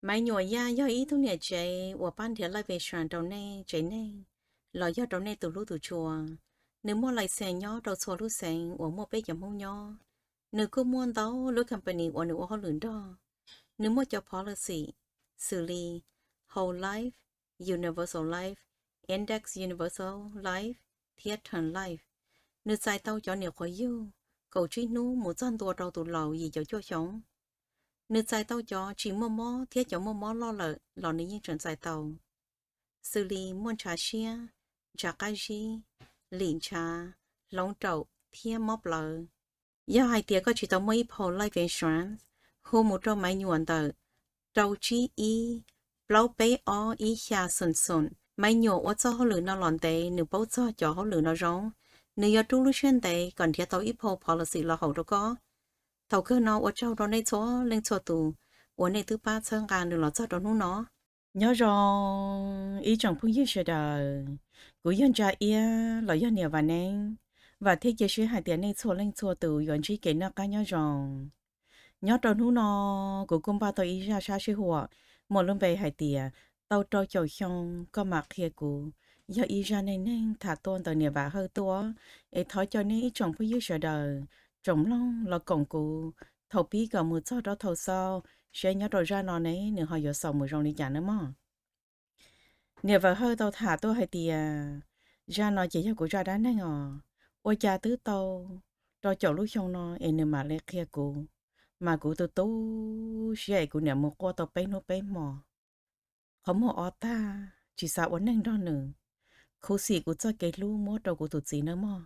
Maiv Nyuam Yaj yog ib tug niam tsev uas pab nrhiav life insurance rau nej tsev neeg los yog rau nej tus hlub tus tshua. Nws muaj license nyob rau txhua lub xeev uas muaj peb cov Hmoob nyob. Nws kuj muaj ntau lub company uas nws ua hauj lwm nrog. Nws muaj cov policy xws li Whole Life, Universal Life, Index Universal Life thiab Term Life. Nws txais tau cov niam qhuav yug kaum tsib hnub mus txog ntua rau tus laus yim caum cuaj xyoo. Nws txais tau cov tsis muaj mob thiab cov muaj mob loj lawm los nws yeej tseem txais tau, xws li muaj ntshav siab, ntshav qab zib, lim ntshav, hloov raum thiab mob plawv. Yog hais tias koj tsis tau muaj ib phau life insurance, hu mus rau Maiv Nyuam ntawm rau tsib ib, plaub peb ob ib xya xoom xoom. Maiv Nyuam ua txoj hauj lwm no los ntev, nws paub txog cov hauj lwm no zoo. Nws yuav rub lub siab ntev kom nrhiav tau ib phau policy los haum rau koj. Thaum kawg no ua tsaug rau nej txhua leej txhua tus uas nej twb pab txhawb nqa nws los txog rau hnub no. Nyob zoo ib tsoom phooj ywg sawv daws, kuv yog Ntsa Iab los yog niam Vam Neeb. Vam thiab cia siab hais tias nej txhua leej txhua tus yuav ntsib kev noj qab nyob zoo. Nyob rau hnub no, kuv kuj npaj tau ib zaj sab sij huam muaj lub npe hais tias tau rau caum xyoo koj mam qhia kuv, yog ib zaj neej neeg tham tuaj ntawm niam Vam Hawj tuaj, es thov caw nej ib tsoom phooj ywg sawv daws tsoom mloog los koom kuv thaum pib kom mus txog rau thaum xaus, seb nyob rau zaj no ne nws ho yuav xaus mus zoo li cas nawb mog. Niam Vam Hawj tau tham tuaj hais tias, zaj no ces yog kuv zaj dab neeg os, ua cas twb tau rau caum lub xyoo no es nws mam li qhia kuv, mas kuv tu tu siab es kuv niam mus quaj tau peb hnub peb hmo. Qhov muag o tag, tsis xav ua neej nrog nws, khuv xim kuv txoj kev hlub muab rau kuv tus txiv nawb mog.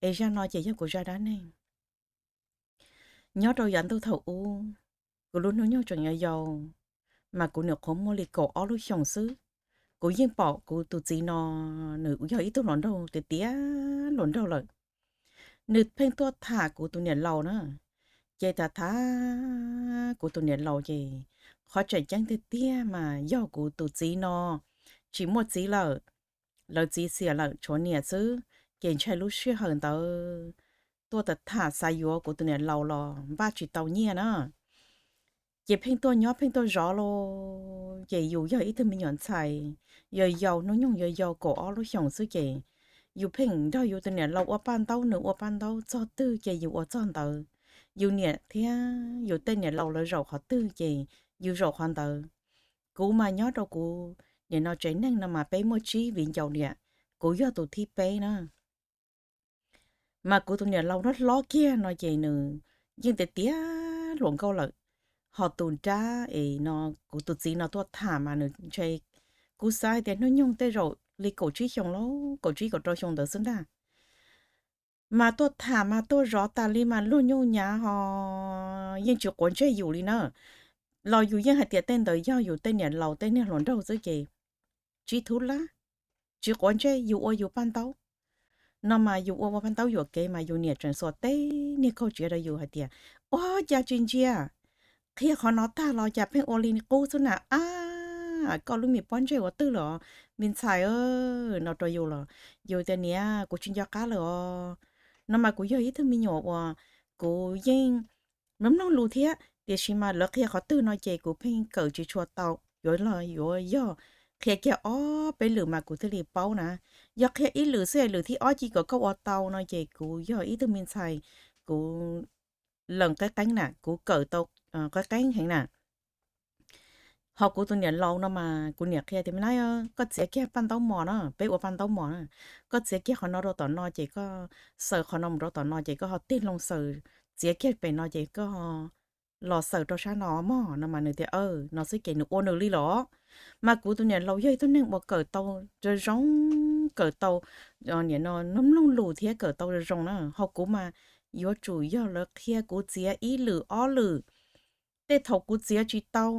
Es zaj no ces yog kuv zaj dab neeg. Nyob rau yav ntuj thaum ub, kuv lub hnub nyoog tseem yau yau, mas kuv nyuam qhuav muaj li kaum ob lub xyoos xwb. Kuv yeej pom kuv tus txiv no, nws yog ib tug hluas nraug tiav tiav hluas nraug lawm. Nws pheej tuaj tham kuv tus niam laus na. Ces tham tham kuv tus niam laus ces qhov tseem ceeb tiag tiag mas yog kuv tus txiv no tsis muaj txiv lawm, lawv txiv xiam lawm tshuav niam xwb, ces ntshai lub sij hawm ntawd tuaj tham tham xav yuav kuv tus niam laus los npaj tsis tau nyiaj na. Ces pheej tuaj nyob pheej tuaj zov los, ces yus yog ib tug me nyuam ntxhais yau yau, hnub nyoog yau yau kaum ob lub xyoos xwb ces yus pheej nrog yus tus niam laus ua paj ntaub, nws ua paj ntaub txog twg ces yus ua txog ntawd. Yus niam thiab yus tej niam laus lawv zaum qhov twg ces yus zaum qhov ntawd. Kuv mas nyob rau kuv nim no tsev neeg no mas peb muaj tsib viv ncaus niam, kuv yog tus thib peb na. Mas kuv tus niam laus hlob hlob kiag no ces nws yeej tiav tiav hluas nkauj lawm, ho tus nrab es no kuv tus txiv no tuaj tham mas nws ntshe, kuv xav hais tias hnub nyoog tej zaum li kaum tsib xyoo lauj, kaum tsib kaum rau xyoo ntawd xwb ntag. Mas tuaj tham mas tuaj zov tas li mas luag nyuj nyav ho yeej tsis quav ntsej yus li na. Los yus yeej hais tias tej ntawd yog yus tej niam laus tej niag hluas nraug xwb ces tsis thub lab, tsis quav ntsej, yus ua yus paj ntaub. No mas yus ua ua paj ntaub yuam kev mas yus niam tseem xuas teb niag kauj tsiav rau yus hais tias, ua cas tsis ntsia, qhia qhov no tag los cas pheej ua li qub xwb na. Ab, koj lub me pob ntseg ua twg lawm me ntxhais, no rau yus los yus tias niam, kuv tsis nco qab lawm os. No mas kuv yog ib tug me nyuam uas kuv yeej mloog mloog lus thiab, tiam sis mas lawv qhia qhov twg no ces kuv pheej kawm tsis tshua tau, yuav los yuav yog qhia kiag ob peb lwm mas kuv thiaj li paub na. Yog qhia ib lwm xwb es lwm thib ob cia kom koj ua tau no ces kuv yog ib tug me ntxhais, kuv lees qeeb qeeb na, kuv kawm tau qeeb qeeb heev na. Ho kuv tus niam laus no mas kuv niam qhia tias me na, koj txiav kiag paj ntaub mos na, peb ua paj ntaub mos na, koj txiav kiag qhov no rau tom no ces koj xaws qhov no mus rau tom no ces koj ho tig loo xaws, txiav kiag pem no ces koj los xaws rau sab no mog. No mas nws tias no xwb ces nws ua nws li los. Mas kuv tus niam laus yog ib tug neeg uas kawm tau zoo zoo, kawm tau, nim no mloog lus thiab kawm tau zoo zoo na. Ho kuv mas yuav tsum yog lawv qhia kuv txiav ib lwm ob lwm. Tej thaum kuv txiav tsis tau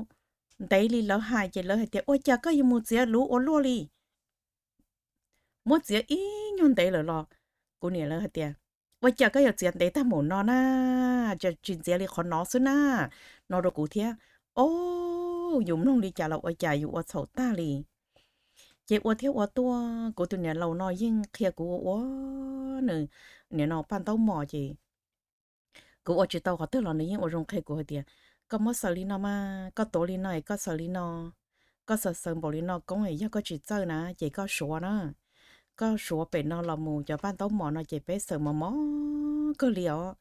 ntev li lawv hais ces lawv hais tias ua cas koj yuav mus txiav luv ua luaj li, muab txiav ib nyuag ntev lawm los. Kuv niam lawv hais tias ua cas koj yuav txiav ntev tag mus no na, tsis txiav li qhov no xwb na, no rau kuv thiab. O, yus mloog li cas los ua cas yus ua txhaum tag li. Ces ua thiab ua tuaj kuv tus niam laus no yeej qhia kuv ua ua nws, nim no paj ntaub mos ces kuv ua tsis tau qhov twg los nws yeej ua zoo qhia kuv hais tias koj muab xaws li no mas, koj tuav li no es koj xaws li no, koj xaws xaws npaum li no koob es yog koj tsis txawj na ces koj suav na. Koj suav pem no los mus cov paj ntaub mos no ces peb xaws mos mos kawg li os.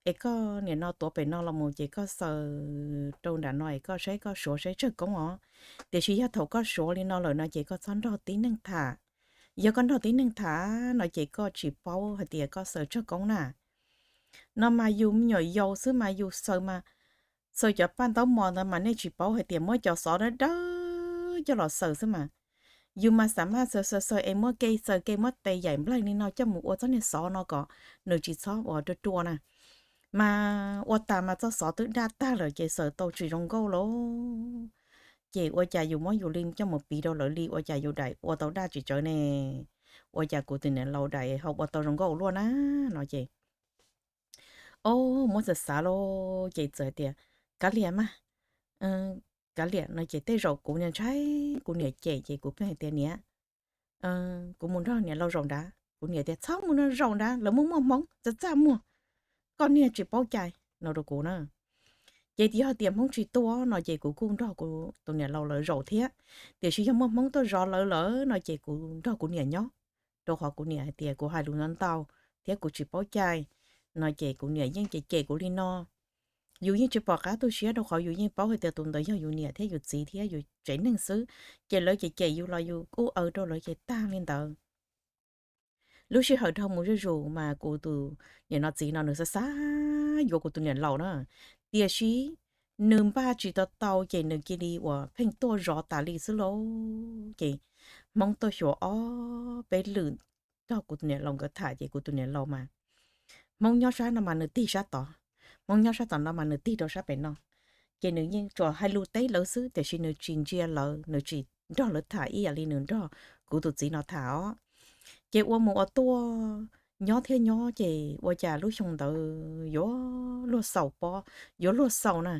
Es koj nim no tuav pem no los mus ces koj xaws rau nram no es koj saib koj suav saib tsawg koob os. Tiam sis yog thaum koj suav li no lawm no ces koj txhob nrog tib neeg tham. Yog koj nrog tib neeg tham no ces koj tsis paub hais tias koj xaws tsawg koob na. No mas yus me nyuam yaus xwb mas yus xaws mas, xaws cov paj ntaub mos ntawd mas nej tsis paub hais tias muab cov xov dawb dawb coj los xaws xwb mas. Yus mas xav mas xaws xaws xaws es muab ke xaws ke muab tes yaim nplaig li no coj mus ua txoj niag xov no kom nws tsis txhob ua rua rua na. Mas ua tas mas txoj xov twb daj tag lawm ces xaws tau tsis zoo nkauj lauj. Ces ua cas yus muab yus li coj mus piv rau lawv li ua cas yus daim ua tau daj tsis tsawv ne. Ua cas kuv tus niam laus daim ho ua tau zoo nkauj luaj na no ces, o, muab xav xav lauj ces txawm hais tias, kav liam mas, kav liam no ces tej zaum kuv ntshai kuv niam cem ces kuv pheej hais tias niam, kuv mus nrog niam laus zaum nrad. Kuv niam tias txhob mus nrog zaum nrad, lawv muaj muaj hmoov txaj txaj muag, koj niag tsis paub cai no rau kuv na. Ces yog tias hmoov tsis tuaj no ces kuv kuj nrog kuv tus niam laus lawv zaum thiab. Tiam sis yog muaj hmoov tuaj zov lawv lawm no ces kuv nrog kuv niam nyob, rau qhov kuv niam hais tias kuv hais lus ntau ntau thiab kuv tsis paub cai no ces kuv niam yeej cem cem kuv li no. Yus yeej tsis pom qab tu siab rau qhov yus yeej paub hais tias tus ntawd yog yus niam thiab yus txiv thiab yus tsev neeg xwb, ces lawv cem cem yus los yus ub aw rau lawv ces tag li ntawd. Lub sij hawm dhau mus zuj zus mas kuv tus niam no txiv no nws xav xav yuav kuv tus niam laus na, tiam sis nws npaj tsis tau tau ces nws cia li uas pheej tuaj zov tas li xwb lauj. Ces hmoob tuaj xyuas ob peb lwm nrog kuv tus niam laus nkawd tham ces kuv tus niam laus mas, hmoob nyob sab no mas nws tig sab tod, hmoob nyob sab tom no mas nws tig rau sab pem no. Ces nws yeej tsuas hais lus teb lawv xwb tiam sis nws tsis ntsia lawv, nws tsis nrog lawv tham ib yam li nws nrog kuv tus txiv no tham os. Ces ua mus ua tuaj, nyob thiab nyob ces ua cas lub xyoo ntawd yuav luag xaus pob, yuav luag xaus na,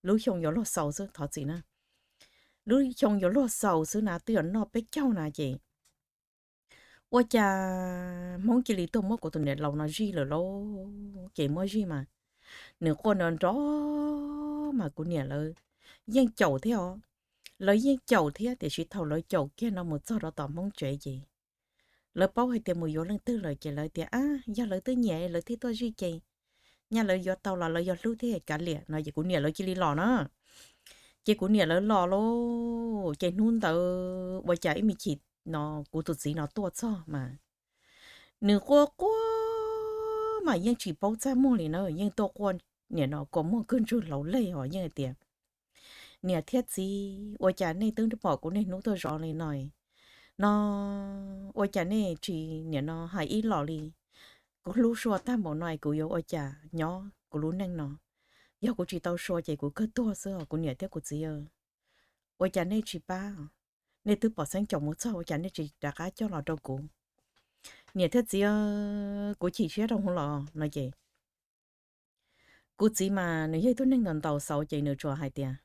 lub xyoo yuav luag xaus xwb thov txim na. Lub xyoo yuav luag xaus xwb na twb yuav noj peb caug na ces ua cas hmoob cia li tuaj muab kuv tus niam laus no zij lawm lauj. Ces muab zij mas nws quaj nrov nrov mas kuv niam lawv yeej caum thiab os. Lawv yeej caum thiab tiam sis thaum lawv caum kiag no mus txog rau tom hmoob tsev ces lawv paub hais tias mus yuav leej twg lawm ces lawv tias ab yog lawv twb nyiam lawv thiaj tuaj zij ces nyaj lawv yuav tau los lawv yog hlub thiab kav liam no ces kuv niam lawv cia li los na. Ces kuv niam lawv los lauj ces hnub ntawd ua cas ib me chim no kuv tus txiv no tuaj txog mas nws quaj quaj mas yeej tsis paub txaj muag li na, yeej tuaj quaj niam no kua muag kawg ntswg hlauv lej os yeej hais tias niam thiab txiv ua cas nej twb pom kuv niaj hnub tuaj zov li no no, ua cas nej tsis niam no hais ib los li. Kuv hlub Sua tag npaum no es kuv yuav ua cas nyob kuv lub neej no. Yog kuv tsis tau Sua ces kuv kawg tuag xwb os kuv niam thiab kuv txiv. Ua cas nej tsis pab, nej twb pom xeeb caum mus txog ua cas nej tsis rov qab coj los rau kuv. Niam thiab txiv, kuv chim siab rau hauv los no ces kuv txiv mas nws yog ib tug neeg ntaus ntaus xauv ces nws tsuas hais tias,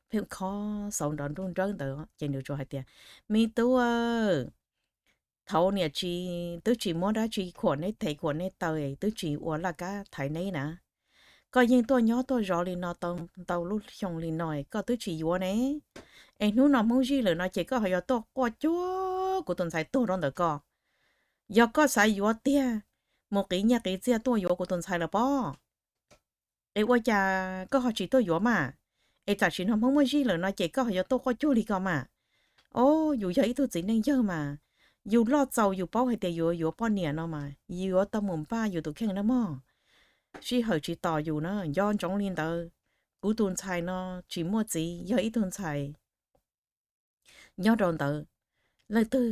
pheej khob xauv nrov nruj nrawb ntawd ces nws tsuas hais tias, me tub, thaud niam tsis, twb tsis muab dab tsi khuam neb them khuam neb taw, twb tsis ua laj kab thaiv neb na. Koj yeej tuaj nyob tuaj zov li no tau ntau lub xyoo li no koj twb tsis yuav ne. Es hnub no hmoob zij lawm no ces koj ho yuav tuaj quaj cuag kuv tus ntxhais tuag rau ntawm ko. Yog koj xav yuav tiag, mus qiv nyiaj qiv txiaj tuaj yuav kuv tus ntxhais lawm pob. Es ua cas koj ho tsis tuaj yuav mas? Es tam sim no hmoob muaj zij lawm no ces koj ho yuav tuaj quaj cuag li ko mas? O, yus yog ib tug txiv neej yawg mas, yus loj txaus yus paub hais tias yus yuav poj niam no mas yus yuav tau mus npaj yus tus kheej na mog. Sij hawm tsis tos yus na, nco ntsoov li ntawd. Kuv tus ntxhais no tsis muaj txiv, yog ib tug ntxhais nyob rau ntawd, leej twg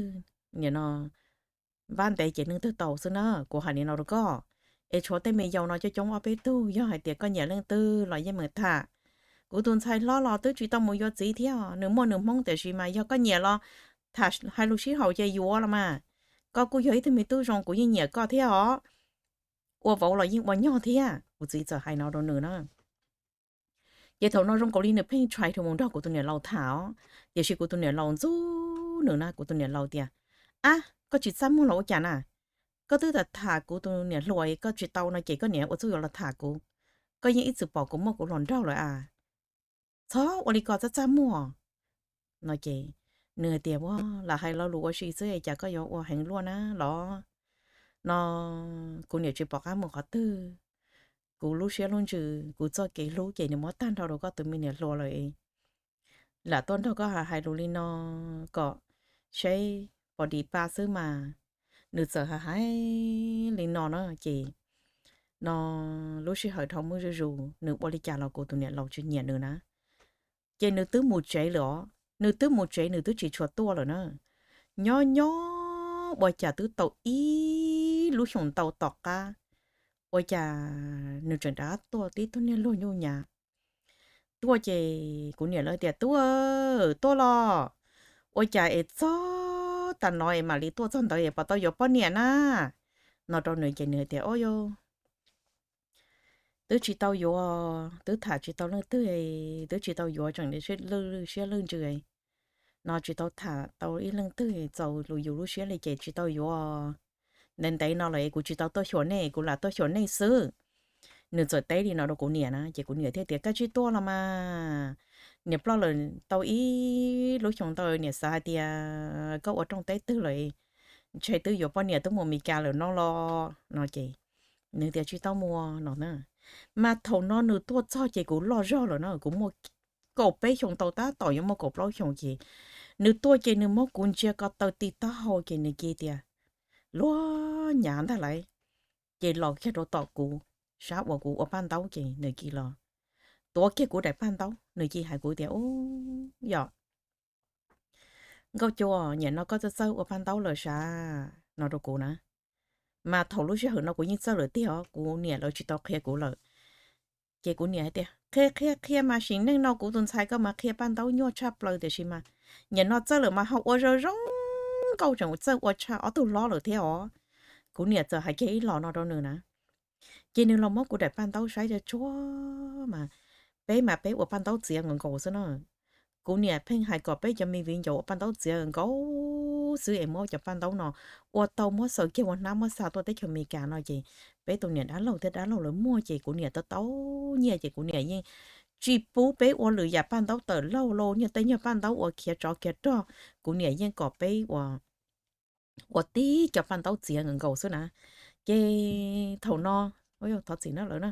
nim no npab ntev ces leej twg tau xwb na, kuv hais li no rau koj. Es tshuav tej me yau no coob coob ob peb tug, yog hais tias koj nyiam leej twg los yeej meem tham. Kuv tus ntxhais hlob los twb tsis tau mus yuav txiv thiab, nws muaj nws hmoob tiam sis mas yog koj nyiam los tham hais lus sib haum ces yuav los mas. Koj kuj yog ib tug me tub zoo, kuv yeej nyiam koj thiab os. Ua vauv los yeej ua nyog thiab, kuv txiv txawm hais no rau nws na. Ces thaum no zoo nkaus li nws pheej tshais rau mus nrog kuv tus niam laus tham os, tiam sis kuv tus niam laus ntxub nws na, kuv tus niam laus tias, ab, koj tsis txaj muag los ua cas na? Koj twb tham tham kuv tus niam hluas koj tsis tau no ces koj niam ua txuj yuav los tham kuv. Koj yeej ib txwm pom kuv muaj kuv hluas nraug lawm a. txhob ua li ko, txaj txaj muag. No ces nws hais tias, Ua, lam hais lo lus ua si xwb, cas koj yuav ua heev luaj na los? No kuv niam tsis pom qab mus qhov twg. Kuv lub siab lub ntsws, kuv txoj kev hlub ces nws muab tag nrho rau koj tus me niam hluas lawm. Lam tuaj nrog koj hais lus li no kom seb pom dim pa xwb mas. Nws txawm hais hais li no na ces, no lub sij hawm dhau mus zuj zus, nws ua li cas los kuv tus niam laus tsis nyiam nws na. Ces nws twb mus tsev lawm os, nws twb mus tsev, nws twb tsis tshua tuaj lawm na. Nyob nyob ua cas twb tau ib lub xyoos ntau tom qab, ua cas nws tseem rov qab tuaj tib tug niag luag nyuj nyav. Tuaj ces kuv niam lawv tias, Tub, tuaj los? Ua cas es txog tas no es mam li tuaj txog ntawd es puas tau yuav poj niam na? No rau nws ces nws tias, Ua, twb tsis tau yuav, twb tham tsis tau leej twg, twb tsis tau yuav, tseem lwj siab lwj ntsws no, tsis tau tham tau ib leej twg txaus yus lub siab li ces tsis tau yuav. Ntev ntev no lawm es kuv tsis tau tuaj xyuas nej, kuv lam tuaj xyuas nej xwb. Nws txawm teb li no rau kuv niam na ces kuv niam thiaj tias, Koj tsis tuaj los mas, niam ploj lawm tau ib lub xyoos ntau, niam xav hais tias koj ua rooj teb twg lawm, ntshe twb yuav poj niam twb mus Meskas lawm no los? No ces nws tias, Tsis tau mus no na. Mas thaum no nws tuaj txog ces kuv loj zog lawm no, kuv muaj kaum peb xyoos tau tab tom yuav muaj kaum plaub xyoos ces nws tuaj ces nws muab kuv ntsia ko taw ti taub hau ces nws cia tias, Luag nyav ntag lauj. Ces los kiag rau tom kuv, sab uas kuv ua paj ntaub ces nws cia los tuav kiag kuv daim paj ntaub, nws cia hais kuv tias, Ub, yog Nkauj Cua, nim no koj txawj txawj ua paj ntaub lawm sav? No rau kuv na. Mas thaum lub sij hawm no kuv yeej txawj lawm tiag os, kuv niam lawv tsis tau qhia kuv lawm. Ces kuv niam hais tias, Qhia, qhia, qhia mas, sim neej no kuv tus ntxhais koj mas qhia paj ntaub nyuaj tshaj plaws, tiam sis mas nim no txawj lawm mas ho ua zoo zoo nkauj, tseem txawj ua tshaj ob tug hlob lawm thiab os. Kuv niam txawm hais kiag ib los no rau nws na. Ces nws los muab kuv daim paj ntaub saib tsuag tsuag mas, peb mas peb ua paj ntaub txiav nkaus nkaus xwb no. Kuv niam pheej hais kom peb cov me viv ncaus ua paj ntaub txiav nkaus xwb es muab cov paj ntaub no ua tau muab xaws kiag ua hnab muab xa tuaj teb chaws Amelikas no ces peb tus niam dab laug thiab dab laug lawv muag ces kuv niam tau tau nyiaj ces kuv niam yeej tsis pub peb ua lwm yam paj ntaub tawm laug los, niag tej nyuag paj ntaub uas khiav tsov khiav rog, kuv niam yeej kom peb ua, ua tib cov paj ntaub txiav nkaus nkaus xwb na. Ces thaum no, thov txim na lawm na.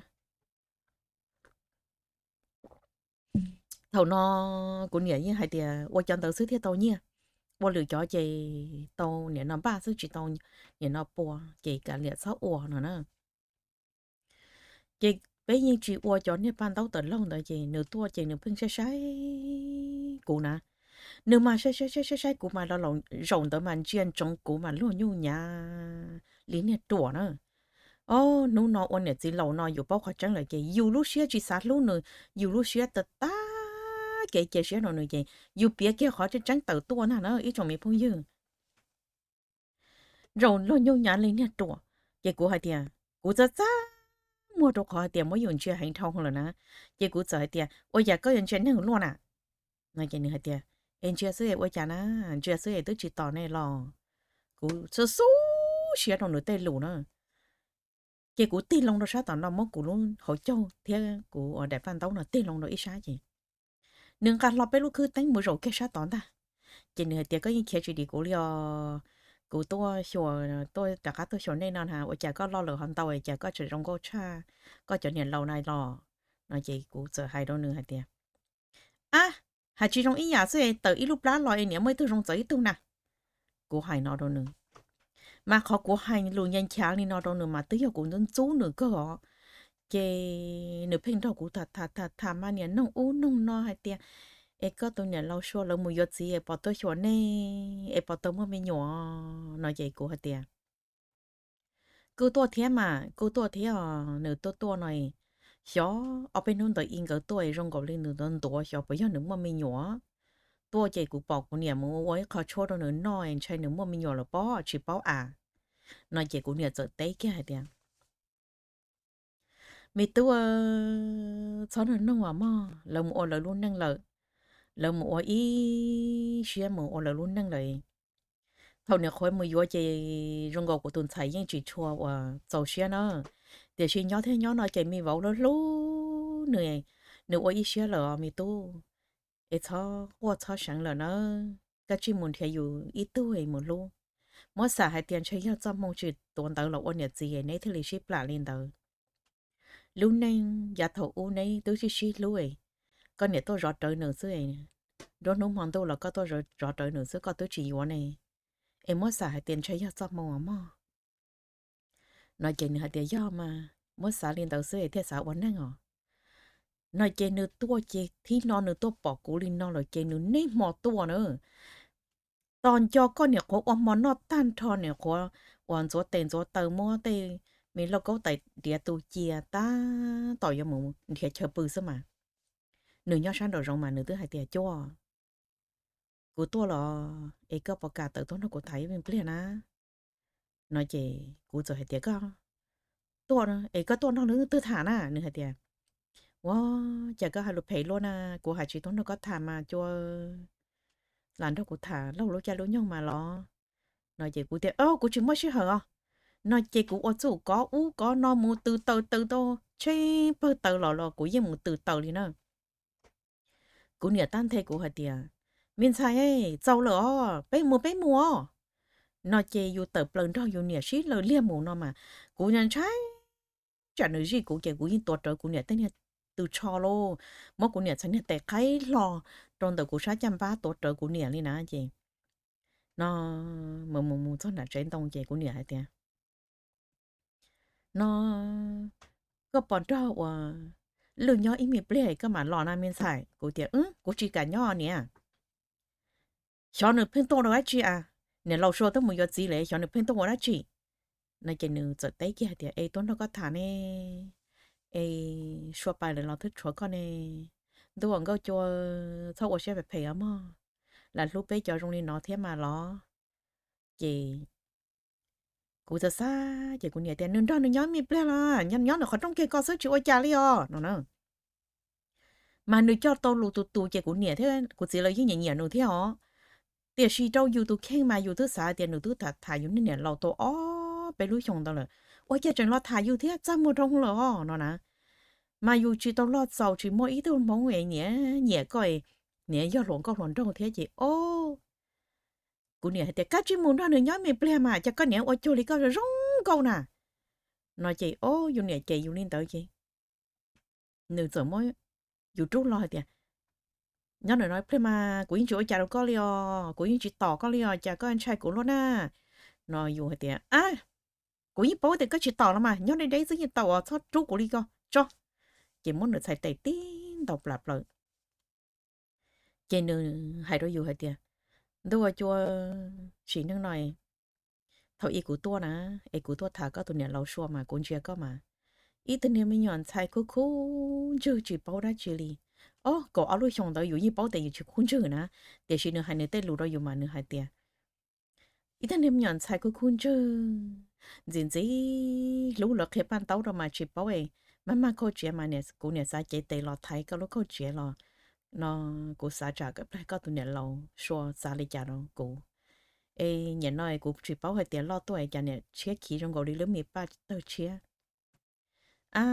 Thaum no kuv niam yeej hais tias ua cov ntawd xwb thiaj tau nyiaj, ua lwm cov ces tau nim no npaj xwb tsis tau nim no pua, ces kav liam txhob ua no na. Ces peb yeej tsis ua cov niag paj ntaub tawm laug ntawd ces nws tuaj ces nws pheej saib saib kuv na. Nws mas saib saib saib saib saib kuv mas los zaum ntawd mas ntsia ntsoov kuv mas luag nyuj nyav li niag ruam na. Ob hnub no ua niam txiv laus no yus paub qhov tseeb lawm ces yus lub siab tsis xav hlub nws, yus lub siab tag tag kev cia siab rau nws ces yus piav kiag qhov tseeb tseeb tawm tuaj na na ib tsoom me phooj ywg. Zaum luag nyuj nyav li niag ruam, ces kuv hais tias kuv txaj txaj muag rau qhov hais tias muab yus ntsia heev dhau lawm na. Ces kuv txawm hais tias, Ua cas koj yuav ntsia neeg luaj na? No ces nws hais tias, Es ntsia xwb es ua cas na, ntsia xwb es twb tsis tos nej los. Kuv xub xub siab rau nws tej lus na. Ces kuv tig loo rau sab tom no muab kuv lub hauv caug thiab kuv ua daim paj ntaub no tig loo rau ib sab ces nws nqa hlo peb lub khwb teeb mus zaum kiag sab tod ntag. Ces nws hais tias, Koj yeej khiav tsis dim kuv li os. Kuv tuaj xyuas, tuaj rov qab tuaj xyuas nej no na, ua cas koj loj lawm ho ntau es cas koj tseem zoo nkauj tshaj koj cov niam laus na los? No ces kuv txawm hais rau nws hais tias, Ab, hais tsis zoo ib yam xwb es tawm ib lub plab los es niam muaj ib tug zoo txawv ib tug na. Kuv hais no rau nws, mas qhov kuv hais lus ncha nchav li no rau nws mas twb yog kuv ntxub ntxub nws kawg os. Ces nws pheej nrog kuv tham tham tham tham mas niam noog ub noog no hais tias, Es koj tus niam laus Sua lawv mus yuav txiv es puas tuaj xyuas nej es puas tau muaj me nyuam? No ces kuv hais tias, Kuj tuaj thiab mas, kuj tuaj thiab os, nws tuaj tuaj no, xyov ob peb hnub ntawd i nkawd tuaj zoo nkaus li nws ntuav ntuav xyov puas yog nws muaj me nyuam. Tuaj ces kuv pom kuv niam mus ua ib qho tshuab rau nws noj es ntshai nws muaj me nyuam lawm pob tsis paub as. No ces kuv niam txawm teb kiag hais tias, Me tub, txhob nug nug as mog, lawv mus ua lawv lub neej lawm, lawv mus ua ib siab mus ua lawv lub neej lawm. Thaum niam qhuav mus yuav ces zoo nkaus kuv tus ntxhais yeej tsis tshua uas txaus siab na, tiam sis nyob thiab nyob no ces me vauv hlub hlub nws, nws ua ib siab lawm os me tub. es txhob quaj txhob seev lawm na, koj tsij mus nrhiav yus ib tug es mus hlub. Muab xav hais tias ntshe yog txoj hmoo tsis tuav ntawv los ua niam txiv neb thiaj li sib plam li ntawd. Lub neej yav thaum ub neb twb sib sib hlub, koj niam tuaj zov rawv nws xwb, nruab hnub hmo ntuj los koj tuaj zov rawv nws xwb, koj twb tsis yuav ne, es muab xav hais tias ntshe yog txoj hmoo mog. No ces nws hais tias yog mas, muab xav li ntawd xwb es thiaj xav ua neej os. No ces nws tuaj ces thib no nws tuaj pom kuv li no lawm ces nws niaj hmo tuaj na. Tos nco koj niam qhuav ua hmo noj tag nrho, niam qhuav uas ntxuav tes ntxuav taw muab tej me lauj kaub tais diav tu cia tab tom yuav mus nrhiav chaw pw xwb mas. Nws nyob sab nraum zoov mas nws twb hais tias cuaj, kuv tuaj los es koj puas kam tawm tuaj nrog kuv tham ib me pliag na. No ces kuv txawm hais tias koj tuaj es koj tuaj nrog leej twg tham na? Nws hais tias ua cas koj hais lus phem luaj na, kuv hais tsis tuaj nrog koj tham mas cuaj, lam nrog kuv tham laug lub caij lub nyoog mas los. No ces kuv tias kuv tsis muaj sij hawm os. No ces kuv ua txuj kov ub kov no mus tw taws tw tau tsheej pawg taws los los kuv yeej mus tw taws li na. Kuv niam tab nthe kuv hais tias me ntxhais, txaus lawm os, peb mus peb mus os. No ces yus tawm plaws nrog yus niam sib law liag mus no mas kuv ntshai tsam nws zij kuv ces kuv yeej tuav rawv kuv niam tej niag tw tsho lauj, muab kuv niam txhais niag tes qhaib hlo rau ntawm kuv sab caj npab tuav rawv kuv niam li na ces no mus mus mus txog nram tsev ntoo ces kuv niam hais tias no koj pom nrog uas Lwj nyob ib me pliag koj mam los na me ntxhais. Kuv tias kuv tsis kam nyob niam. Xyov nws pheej tuaj ua dab tsi a, niam laus Sua twb mus yuav txiv lawm xyov nws pheej tuaj ua dab tsi. No ces nws txawm teb kiag hais tias es tuaj nrog koj tham ne, es Sua pais lawm los twb tshuav koj ne, ntuj ua nkauj cua txhob ua siab phem phem os mog, lam hlub peb cov zoo li no thiab mas los. Ces kuv txawm xav ces kuv niam tias nws nrog nws nyob me pliag los nyob nws qhov rooj kiag ko xwb tsis ua cas li os no na. Mas nws coj tau lus tus tus ces kuv niam thiab kuv txiv lawv yeej nyiam nyiam nws thiab os. Tiam sis rau yus tus kheej mas yus twb xav tias nws twb tham tham yus niag niam laus tau ob peb lub xyoos ntawd lawm, ua cas tseem los tham yus thiab txaj muag rau lawm os no na. Mas yus tsis tau loj txaus tsis muaj ib tug hmoob es nyiam nyiam koj, niam yog hluas nkauj hluas nraug thiab ces o kuv niam hais tias koj tsis mus nrog nws nyob me pliag mas cas koj niam ua cuag li koj zoo nkauj na. No ces o yus niam cem yus li ntawd ces nws txawm muab yus rub los hais tias nyob ntawm no pliag mas kuv yeej tsis ua cas rau koj li os, kuv yeej tsis tom koj li os, cas koj ntshai kuv luaj na. No yus hais tias a, kuv yeej paub tias koj tsis tom los mas nyob deb deb xwb yeej tau os, txhob rub kuv li ko tso. Ces muab nws txhais tes tib ntaus plas plaws. Ces nws hais rau yus hais tias ntuj ua cua, sim neej no thaum ub kuv tuaj na, es kuv tuaj tham koj tus niam laus Sua mas kuv ntsia koj mas ib tug niag me nyuam ntxhais khub khub ntswg tsis paub dab tsi li. Ob kaum ob lub xyoo ntawd yus yeej paub tias yus tsis khub ntswg na, tiam sis nws hais nws tej lus rau yus mas nws hais tias ib tug niag me nyuam ntxhais khub khub ntswg, ntxim ntxim hlub lawv qhia paj ntaub rau mas tsis paub es maj maj khauj tsiav mas kuv niam xav cev tes los thaiv koj lub khauj tsiav los no, kuv xav tsam koj tus niam laus Sua xav li cas rau kuv. Es nim no kuv tsis paub hais tias loj tuaj es cas niam tshiab khiv zoo nkaus li lub me paj tawg tshiab. A,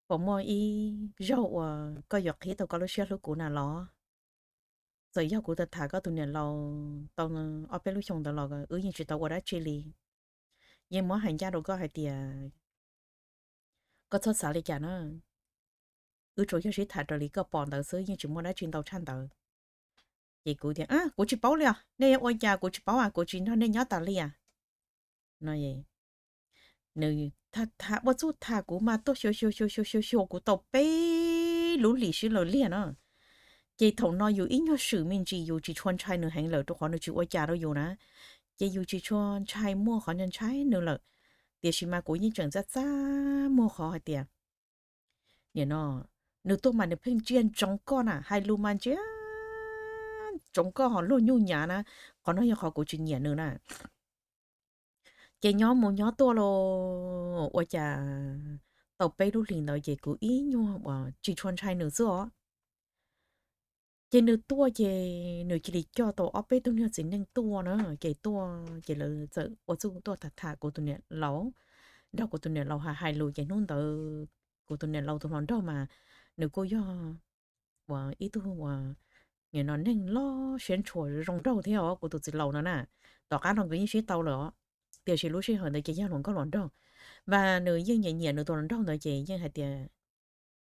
puas muaj ib zaug uas koj yuav qhib tau koj lub siab hlub kuv na los? Txawm yog kuv tham koj tus niam laus tau ob peb lub xyoo ntawd los wb yeej tsis tau ua dab tsi li. Yeej muab hais ncaj rau koj hais tias koj txhob xav li cas na, wb tsuas yog sib tham raws li koj pom ntawd xwb, yeej tsis muaj dab tsi ntau tshaj ntawd. Ces kuv tias kuv tsis paub li os, nej yuav ua cas kuv tsis paub, kuv tsis nrog nej nyob tas li as. No nws tham tham ua txuj tham kuv mas tuaj xyuas xyuas xyuas xyuas xyuas xyuas kuv tau peb lub hlis sib law liag no. Ces thaum no yus ib nyuag swm me ntsis yus tsis tshua ntshai nws heev lawm rau qhov nws tsis ua cas rau yus na. Ces yus tsis tshua ntshai muaj qhov ntshai nws lawm. Tiam sis mas kuv yeej tseem txaj txaj muag qhov hais tias nim no nws tuaj mas nws pheej ntsia ntsoov koj na, hais lus mas ntsia ntsoov koj ho luag nyuj nyav na. Qhov no yog qhov kuv tsis nyiam nws na. Ces nyob mus nyob tuaj los ua cas tau peb lub hlis ntawd ces kuv ib nyuag uas tsis tshua ntshai nws xwb os. Ces nws tuaj ces nws cia li coj tau ob peb tug niag txiv neej tuaj na, ces tuaj ces lawv txawm ua txuj tuaj tham tham kuv tus niam laus, nrog kuv tus niam laus hais hais lus ces hnub ntawd kuv tus niam laus tus hluas nraug mas nws kuj yog ua ib tug ua nim no neeg loj siab ntshua zoo nraug thiab os, kuv tus txiv laus no na. Tom qab no nkawd yeej sib tau lawm os, tiam sis lub sij hawm ntawd ces yog hluas nkauj hluas nraug, mas nws yeej nyiam nyiam nws tus hluas nraug ntawd ces yeej hais tias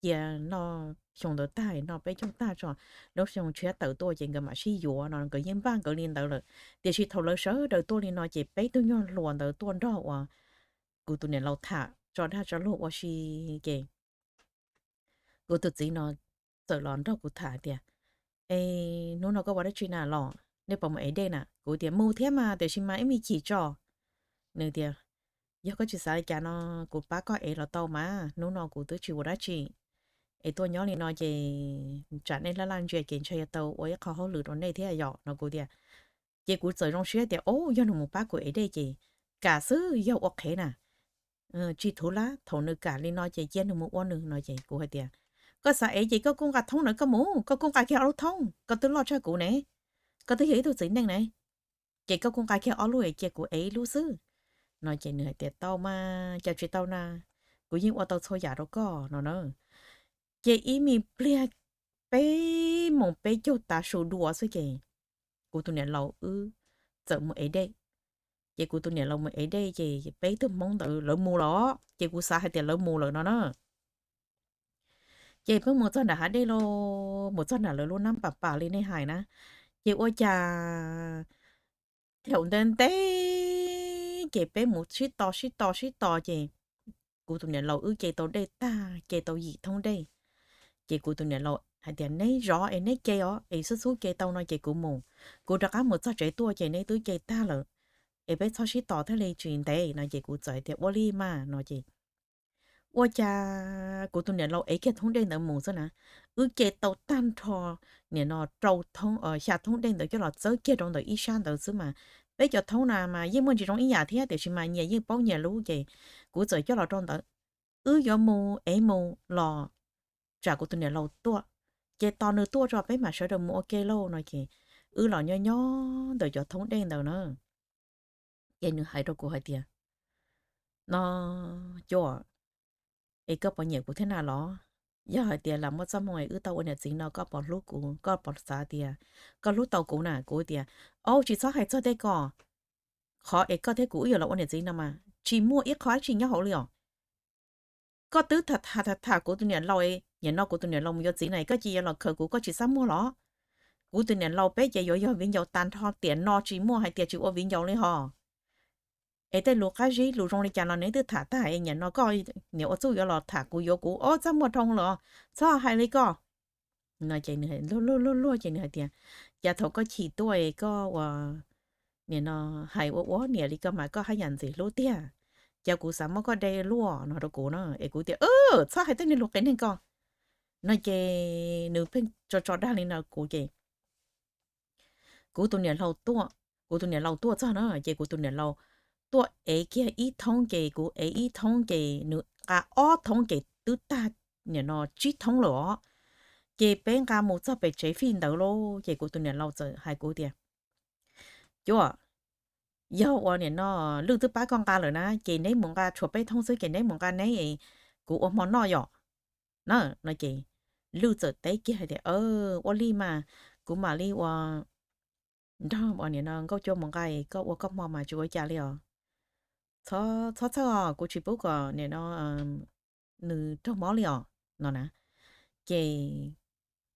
cia noj xyoo ntawd tag, noj peb caug tag tso, lub xyoo tshiab tawm tuaj ces nkawd mam sib yuav no, nkawd yeej npaj nkawd li ntawd lawm. Tiam sis thaum lawv sawv daws tuaj li no ces peb tug nyuag hluas ntawd tuaj nrog uas kuv tus niam laus tham tso dag tso luag ua si ces kuv tus txiv no txawm los nrog kuv tham tias, Es hnub no koj ua dab tsi na los? Nej puas mus ev dej na? Kuv tias, Mus thiab mas, tiam sis mas ib me chim tso. Nws tias, Yog koj tsis xav li cas no, kuv pab koj ev los tau mas, hnub no kuv twb tsis ua dab tsi, es tuaj nyob li no ces tsam nej laj laj ntsia ces ntshai yuav tau ua ib qho hauj lwm rau nej thiab yom no. Kuv tias, Ces kuv txawm zoo siab tias, O, yog nws mus pab kuv ev dej ces kam xwb, yog ua qhev na. Tsis thuv lab, thaum nws kam li no ces cia nws mus ua nws no ces kuv hais tias, Koj xav ev ces koj kuj nqa thoob na, koj mus koj kuj nqa kiag ob lub thoob, koj twb loj tshaj kuv ne, koj twb yog ib tug txiv neej ne, ces koj kuj nqa kiag ob lub es cia kuv ev ib lub xwb no. Ces nws hais tias, Tau mas, cas tsis tau na, kuv yeej ua tau txhua yam rau koj no na. Ces ib me pliag peb moos peb caug tav su dua xwb ces kuv tus niam laus wb txawm mus ev dej. Ces kuv tus niam laus mus ev dej ces peb tug Hmoob ntawd lawv mus lawm, ces kuv xav hais tias lawv mus lawm no na. Ces peb mus txog nram hav dej lauj, mus txog nram lawv lub nab pas pas li nej hais na, ces ua cas thaum ntev ntev ces peb mus sib tos sib tos sib tos ces kuv tus niam laus wb ce tau dej tag, ce tau yim thoob dej. Ces kuv tus niam laus hais tias, Neb zov es neb ce os, es xub xub ce tau no ces kuv mus, kuv rov qab mus txog tsev tuaj ces neb twb ce tag lawm, es peb txhob sib tos thiaj li tsis ntev no. Ces kuv txawm hais tias, Ua li mas no ces ua cas kuv tus niam laus ev kiag thoob dej ntawd mus xwb na, wb ce tau tag nrho nim no rau xya thoob dej ntawd coj los txawb kiag rau ntawm ib sab ntawd xwb mas, peb cov thoob na mas yeej muaj ntsis zoo ib yam thiab tiam sis mas nyias yeej paub nyias lub ces kuv txawm coj los rau ntawd, wb yuav mus ev mus los tsam kuv tus niam laus tuaj, ces tos nws tuaj tso peb mam sawv daws mus ua ke lauj no ces wb los nyob nyob ntawm cov thoob dej ntawd na. Ces nws hais rau kuv hais tias, No, Cuab, es koj puas nyiam kuv thiab na los? Yog hais tias lam muaj txoj hmoo es wb tau ua niam txiv no koj puas hlub kuv, koj puas xav tias koj hlub tau kuv na? Kuv tias, Au, tsis txhob hais txog tej ko, qhov es koj thiab kuv wb yuav los ua niam txiv no mas tsis muaj ib qho dab tsi nyob hauv li os. Koj twb tham tham tham kuv tus niam laus, nim no kuv tus niam laus mus yuav txiv na, koj cia yuav los khaws kuv, koj tsis xav muaj los? Kuv tus niam laus peb ces yuav yog viv ncaus tag nrho, tiam no tsis muaj hais tias tsis ua viv ncaus li hos. Es tej lus qab zib lus zoo li cas los neb twb tham tag, es nim no koj niam ua txuj yuav los tham kuv yuav kuv, o, txaj muag dhau lawm, txhob hais li koj no. Ces nws luag luag luag luag ces nws hais tias, Cas thaum koj chim tuaj es koj ua nim no hais ua ua niam li koj mas koj haj yam ntxim hlub tiag, cas kuv xav muab koj de luaj no rau kuv na. Es kuv tias, Txhob hais tej niag lus qias neeg ko no. Ces nws pheej tso tso dag li no kuv ces kuv tus niam laus tuaj, kuv tus niam laus tuaj txog na ces kuv tus niam laus tuaj ev kiag ib thoob ces kuv ev ib thoob ces nws nqa ob thoob ces twb tag nim no tsib thoob lawm os. Ces peb nqa mus txog pem tsev fij ntawd lauj ces kuv tus niam laus txawm hais kuv tias, Cuab, yog ua nim no Lwj twb pab koj nqa lawm na ces neb mus nqa tshuav peb thoob xwb ces neb mus nqa neb, kuv ua hmo noj yom na. No ces Lwj txawm teb kiag hais tias, Ua li mas kuv mam li ua nrog ua nim no Nkauj Cuab mus nqa, koj ua koj hmo mas tsis ua cas li os. Txhob txhawj os, kuv tsis pub kom nim no nws raug mob li os no na. Ces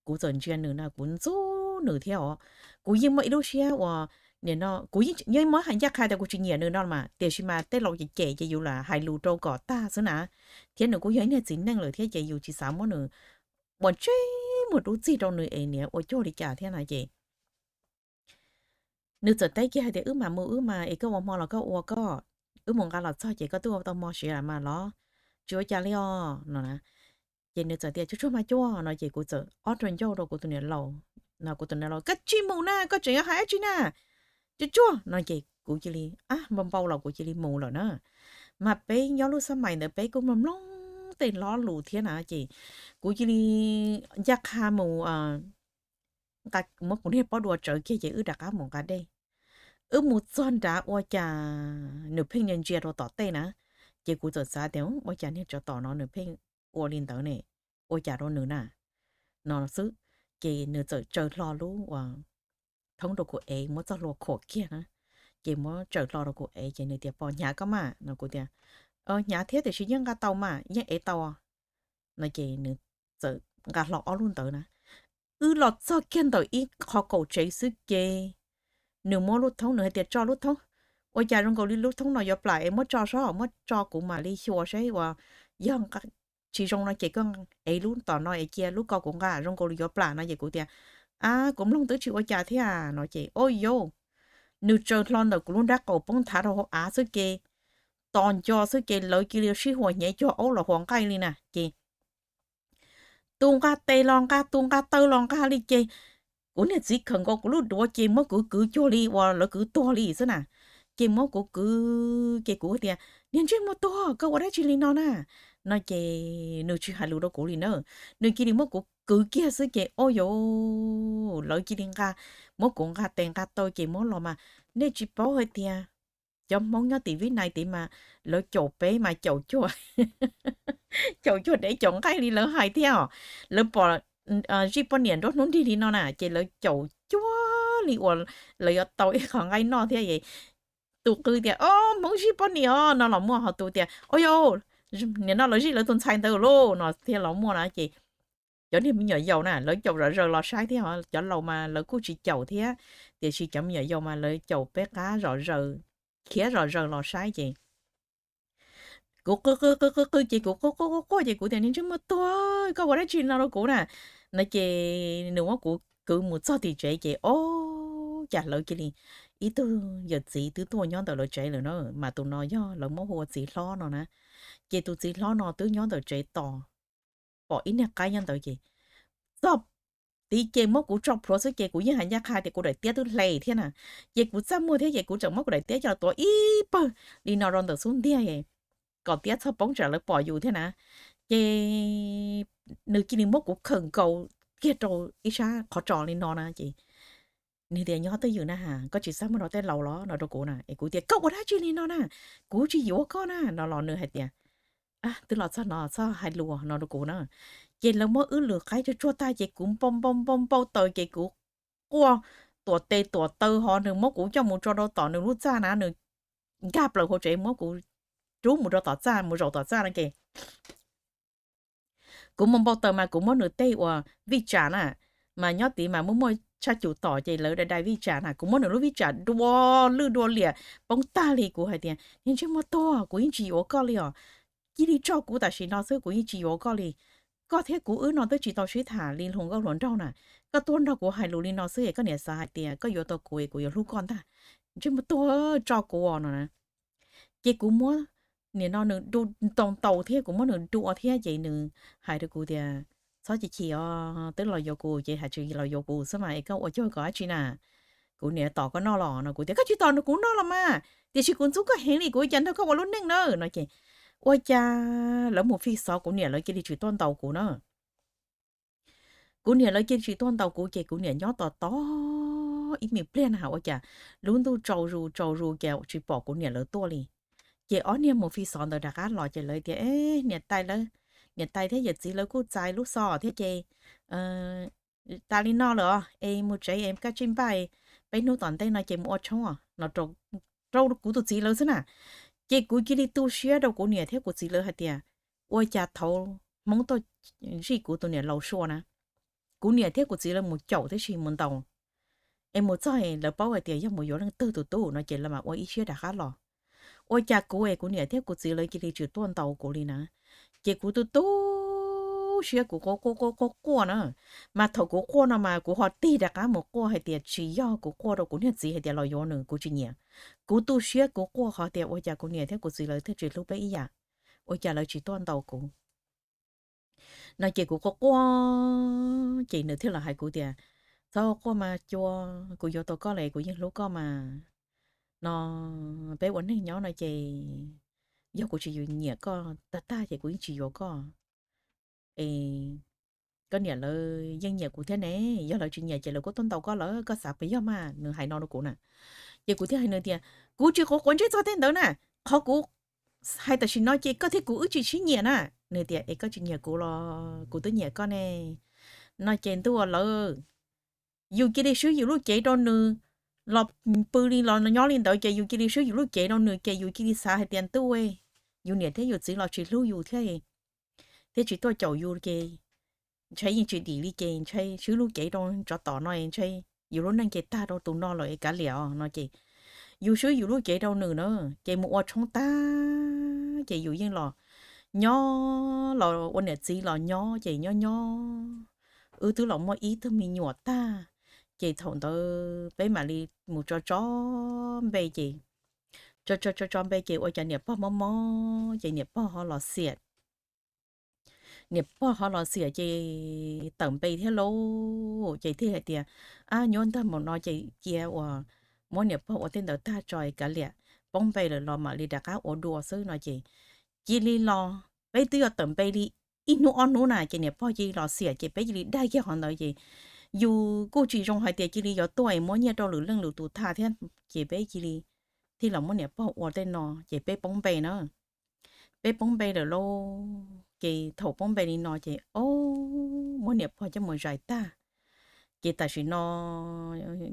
kuv txawm ntsia nws no kuv ntxub nws thiab os. Kuv yeej muaj ib lub siab uas nim no kuv yeej muab hais ncaj qha tias kuv tsis nyiam nws no mas tiam sis mas tej laus cem cem ces yus lam hais lus rau kom tag xwb na. Thiab nws kuj yog ib niag txiv neej lawm thiab ces yus tsis xav muab nws ua ntsej muag dub txig rau nws es niam ua cuag li cas thiab na ces nws txawm teb kiag hais tias, Wb mam mus wb mas es koj ua hmo los koj ua koj, wb mus nqa los txog ces koj twb ua tau hmo siav lawm mas los, tsis ua cas li os no na. Ces nws txawm tias, Tsuag tsuag mas Cuab no ces kuv txawm ob rau ncauj rau kuv tus niam laus no, kuv tus niam laus, Koj tsis mus na, koj tseem yuav hais dab tsi na? Tsuag tsuag no ces kuv cia li, a, npau npau los kuv cia li mus lawm na. Mas peb nyob lub xab mais ntawd peb kuj mloog mloog tej lo lus thiab na ces kuv cia li ncaj qha mus nqa, muab kuv niag pob dua tsawv kiag ces wb rov qab mus nqa dej. Wb mus txog nrad ua cas nws pheej ntsia ntsia rau tom tej na, ces kuv txawm xav tias, Ua cas niag tsov tom no nws pheej ua li ntawd ne, ua cas rau nws na no xwb. Ces nws txawm tsaws hlo lub uas thoob rau kuv ev, muab txoj hlua khuam kiag na, ces muab tsaws hlo rau kuv ev, ces nws tias, Pom hnyav koj mas? No kuv tias, Hnyav thiab tiam sis yeej nqa tau mas, yeej ev tau. No ces nws txawm nqa hlo ob lub ntawd na. Wb los txog kiag ntawm ib qho kaum tsev xwb ces nws muab lub thoob, nws hais tias, Tso lub thoob. Ua cas zoo nkaus li lub thoob no yuav plam es muab tso sob, muab tso kuv mam li xyuas saib uas yog tsis zoo no ces koj ev lub tom no es cia lub ko kuv nqa, zoo nkaus li yuav plam no ces kuv tias, Ab, kuv mloog twb tsis ua cas thiab no ces, o yau, nws tsaws hlo ntawm kuv lub nrab qaum poob nthav rau hauv av xwb ces, tos nco xwb ces lawv cia li sib huas hnyev cuag aub los huas nqaij li na ces tus nqa tes los nqa, tus nqa taw los nqa li ces kuv niag txiv khawm nkaus kuv lub duav ces muab kwv kwv cuag li uas lawv kwv tuag li xwb na. Ces muab kuv kwv ces kuv tias, Niag ntsej muag tuag, koj ua dab tsi li no na? No ces nws tsis hais lus rau kuv li na, nws cia li muab kuv kwv kiag xwb ces, o yau, lawv cia li nqa, muab kuv nqa tes nqa taw ces muab los mas, nej tsis paub hais tias cov Hmoob nyob tim Vib Nais tid mas lawv caum peb mas caum cuag caum cuag dev caum nqaij li lawv hais thiab os. Lawv pom zij poj niam nruab hnub nrig li no na ces lawv caum cuag li uas lawv yuav tau ib qho nqaij noj thiab es. Tus qw tias, O, Hmoob zij poj niam os no los muaj, ho tus tias, O yau, nim no lawv zij lawv tus ntxhais ntawd lauj no thiab los muaj na ces cov niag me nyuam yaus na lawv caum zom zaws los saib thiab, cov laus mas lawv kuj tsis caum thiab, tiam sis cov me nyuam yaus mas lawv caum peb qab zom zaws, khiav zom zaws los saib ces kuv qw qw qw qw qw ces kuv quaj quaj quaj quaj ces kuv tias, Niag ntsej muag tuag, koj ua dab tsi no rau kuv na? No ces nws muab kuv kwv mus txog tim tsev ces, o, cas lawv cia li, ib tug yawm txiv twb tuaj nyob ntawm lawv tsev lawm na, mas tus no yog lawv muab hu ua txiv hlob no na. Ces tus txiv hlob no twb nyob ntawm tsev tos, pom ib niag qaib nyob ntawd ces txog tid ces muab kuv tso plhuav xwb ces kuv yeej hais ncaj qha tias kuv daim tiab twb hle thiab na. Ces kuv txaj muag thiab ces kuv tseem muab kuv daim tiab coj los tuav ib pawg li no rau ntawm xub ntiag kom tiab txhob poob tsam lawv pom yus thiab na. Ces nws cia li muab kuv khawm nkaus kiag rau ib sab qhov tsos li no na ces nws tias, Nyob twj ywm na has, koj tsis txaj muag rau tej laus los no rau kuv na. Es kuv tias, Koj ua dab tsi li no na? Kuv tsis yuav koj na no los nws hais tias, Twb los txog no txhob hais lus no rau kuv na. Ces lawv muab wb lwm qaib tsuag tsuag tag ces kuv npau npau npau npau taws ces kuv quaj tuam tes tuam taw ho nws muab kuv coj mus tso rau tom nws lub txaj na, nws nkag plaws hauv tsev muab kuv rub mus rau tom txaj, mus zaum tom txaj no ces kuv mus npau taws mas kuv muab nws tej uas vij tsam na, mas nyob tid mas muaj muaj tshaj cum tom ces lawv dai dai vij tsam na, kuv muab nws lub vij tsam dua lwj dua liam poob tag li. Kuv hais tias, Niag ntsej muag tuag, kuv yeej tsis yuav koj li os. Cia li tso kuv tam sim no xwb, kuv yeej tsis yuav koj li. Koj thiab kuv wb no twb tsis tau sib tham li hluas nkauj hluas nraug na. Koj tuaj nrog kuv hais lus li no xwb es koj niam xav hais tias koj yuav tau kuv es kuv yuav hlub koj ntag. Ntsej muag tuag, tso kuv no na. Ces kuv muab, nim no nws du ntaus ntaus thiab kuv muab nws dua thiab ces nws hais rau kuv tias, Txhob chim chim os, twb los yuav kuv ces hais tsis los yuav kuv xwb mas es koj ua cuag kom dab tsi na? Kuv niam tom koj noj los no? Kuv tias, Koj tsis tom kuv noj los mas, tiam sis kuv ntxub koj heev li, kuv ua cas nrog koj ua lub neej na no ces ua cas lawv mus fij xov kuv niam lawv cia li tsis tuaj ntaus kuv na. Kuv niam lawv cia li tsis tuaj ntaus kuv ces kuv niam nyob tos tos ib me pliag na ua cas lub ntuj tsaus zus tsaus zus ces tsis pom kuv niam lawv tuaj li. Ces ob niag mus fij xov ntawd rov qab los ces lawv tias, Niam tais lawv, niam tais thiab yawm txiv lawv kuj txais lub xov thiab ces tas li no lawm os, es mus tsev es kaj tsij npaj, peb hnub tom ntej no ces mus ua tshoob os no rau kuv tus txiv lawv xwb na. Ces kuv cia li tu siab rau kuv niam thiab kuv txiv lawv hais tias, Ua cas thaum Hmoob tuaj zij kuv tus niam laus sua na, kuv niam thiab kuv txiv lawv mus caum tib si mus ntaus, es mus txog lawv paub hais tias yog mus yuav leej twg tus tub no ces lawv mam ua ib siab rov qab los. Ua cas kuv es kuv niam thiab kuv txiv lawv cia li tsis tuaj ntaus kuv li na. Ces kuv tu tu siab kuv quaj quaj quaj quaj na. Mas thaum kuv quaj no mas kuv ho tig rov qab mus quaj hais tias tsis yog kuv quaj rau kuv niag txiv hais tias los yuav nws, kuv tsis nyiam. Kuv tu siab kuv quaj qhov tias ua cas kuv niam thiab kuv txiv lawv thiaj tsis hlub peb ib yam, ua cas lawv tsis tuaj ntaus kuv no ces kuv quaj quaj ces nws thiaj los hais kuv tias, Txhob quaj mas cua, kuv yuav tau koj los kuv yeej hlub koj mas no. Peb ua neej nyob no ces yog kuv tsis nyiam koj tag tag ces kuv yeej tsis yuav koj. Es koj niam lawv yeej nyiam kuv thiab ne, yog lawv tsis nyiam ces lawv kuj tuaj ntaus koj lawm, koj xav puas yog mas? Nws hais no rau kuv na. Ces kuv thiaj hais nws tias, Kuv tsis quav quav ntsej txog tej ntawd na, qhov kuv hais tam sim no ces koj thiab kuv wb tsis sib nyiam na. Nws tias, Es koj tsis nyiam kuv los kuv twb nyiam koj ne. no ces ntuj lawm, yus cia li swb yus lub cev rau nws, los pw li los nyob li ntawd ces yus cia li swb yus lub cev rau nws ces yus cia li xav hais tias ntuj, yus niam thiab yus txiv los tsis hlub yus thiab, thiab tsis tuaj caum yus ces ntshai yeej tsis dim li ces ntshai swb lub cev rau tsov tom no ntshai yus lub neej ces tag rau tus no lawm es kav liam os no ces yus swb yus lub cev rau nws na, ces mus ua tshoob tag ces yus yeej los nyob los ua niam txiv los nyob ces nyob nyob wb twb los muaj ib tug me nyuam tag, ces thaum ntawd peb mam li mus tso tso npe ces tso tso tso tso npe ces ua cas niam pog mob mob ces niam pog ho los xiam. Niam pog ho los xiam ces tawm npe thiab lauj, ces thiaj hais tias, ab, nyuaj ntag mus no ces cia uas muab niam pog ua tej ntawd tag tso es kav liam, poob npe lawm los mam li rov qab ua dua xwb no ces cia li los peb twb yuav tawm npe li ib hnub ob hnub na ces niam pog cia li los xiam ces peb cia li daig kiag qhov ntawd ces yus kuj tsis zoo hais tias cia li yuav tuaj es muab nyiaj rau lwm leej lwm tus tham thiab ces peb cia li thiaj los muab niam pog ua tej no ces peb poob npe na. Peb poob npe lawm lauj, ces thaum poob npe li no ces o, muab niam pog coj mus zais tag ces tam sim no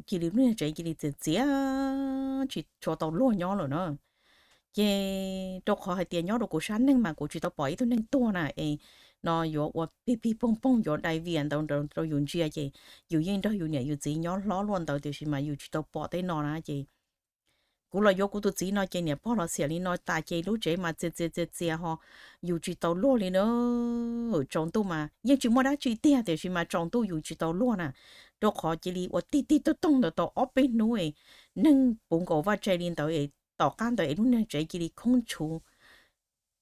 cia li lub niag tsev cia li txias txias tsis tshua tau luag nyob lawm na. Ces rau qhov hais tias nyob rau kuv sab neeg mas kuv tsis tau pom ib tug neeg tuag na es no yuav ua pig pig poog poog yuav dai vias ntawd rau yus ntsia ces yus yeej nrog yus niam yus txiv nyob hlob luaj ntawd tiam sis mas yus tsis tau pom tej no na ces kuv los yuav kuv tus txiv no ces niam pog los xiam li no tas ces lub tsev mas txias txias txias txias ho yus tsis tau luag li na. Tsaus ntuj mas yeej tsis muaj dab tsi tiag tiam sis mas tsaus ntuj yus tsis tau luag na, rau qhov cia li ua tig tig toog toog ntawd tau ob peb hnub, neeg puv nkaus vaj tse li ntawd es tom qab ntawd es lub niag tsev cia li khoob tshuv,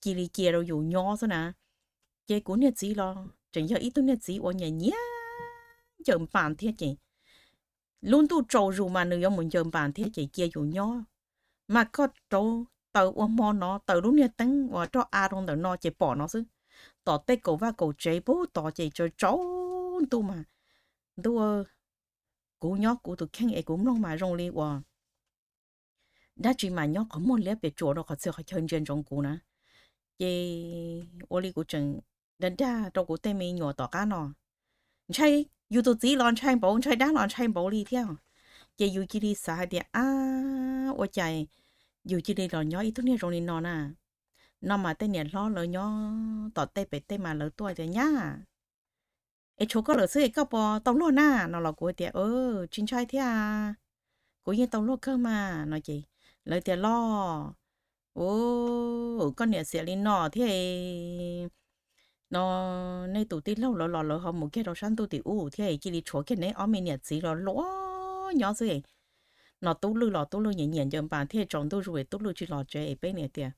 cia li cia rau yus nyob xwb na. Ces kuv niag txiv los tseem yog ib tug niag txiv uas nyiam nyiam ncaws npas thiab ces lub ntuj tsaus zus mas nws yuav mus ncaws npas thiab ces cia yus nyob. Mas koj rauv taws ua hmo no taws lub niag teeb uas roj av rau ntawm no ces pom no xwb. Tom tej kaum vaj kaum tsev pub tod ces tsaus tsaus ntuj mas, ntuj, kuv nyob kuv tus kheej es kuv mloog mas zoo li uas dab tsi mas nyob qhov muag liab pes tsuas rau qhov txhia qhov chaw ntsia ntsoov kuv na. Ces ua li kuv tseem dag dag rau kuv tej me nyuam tom qab no, ntshai yus tus txiv los ntshai npaum, ntshai dab los ntshai npaum li thiab. Ces yus cia li xav hais tias, ab, ua cas yus cia li los nyob ib tug niag zoo li no na, no mas tej niam hlob lawv nyob tom tej pem tej mas lawv tuaj tias, nyab, es tshuav koj lawm xwb es koj puas tau luag na no los kuv tias, tsis ntshai thiab, kuv yeej tau luag kawg mas no ces lawv tias, los, u, koj niam xiam li no thiab no, nej tus tij laug lawv los lawv ho mus kiag rau sab ntuj tim ub thiab cia li tshuav kiag neb ob me niam txiv los luaj nyob xwb. No Tub Lwj los Tub Lwj nyiam nyiam ncaws npas thiab tsaus ntuj zus es Tub Lwj tsis los tsev es peb niam tias,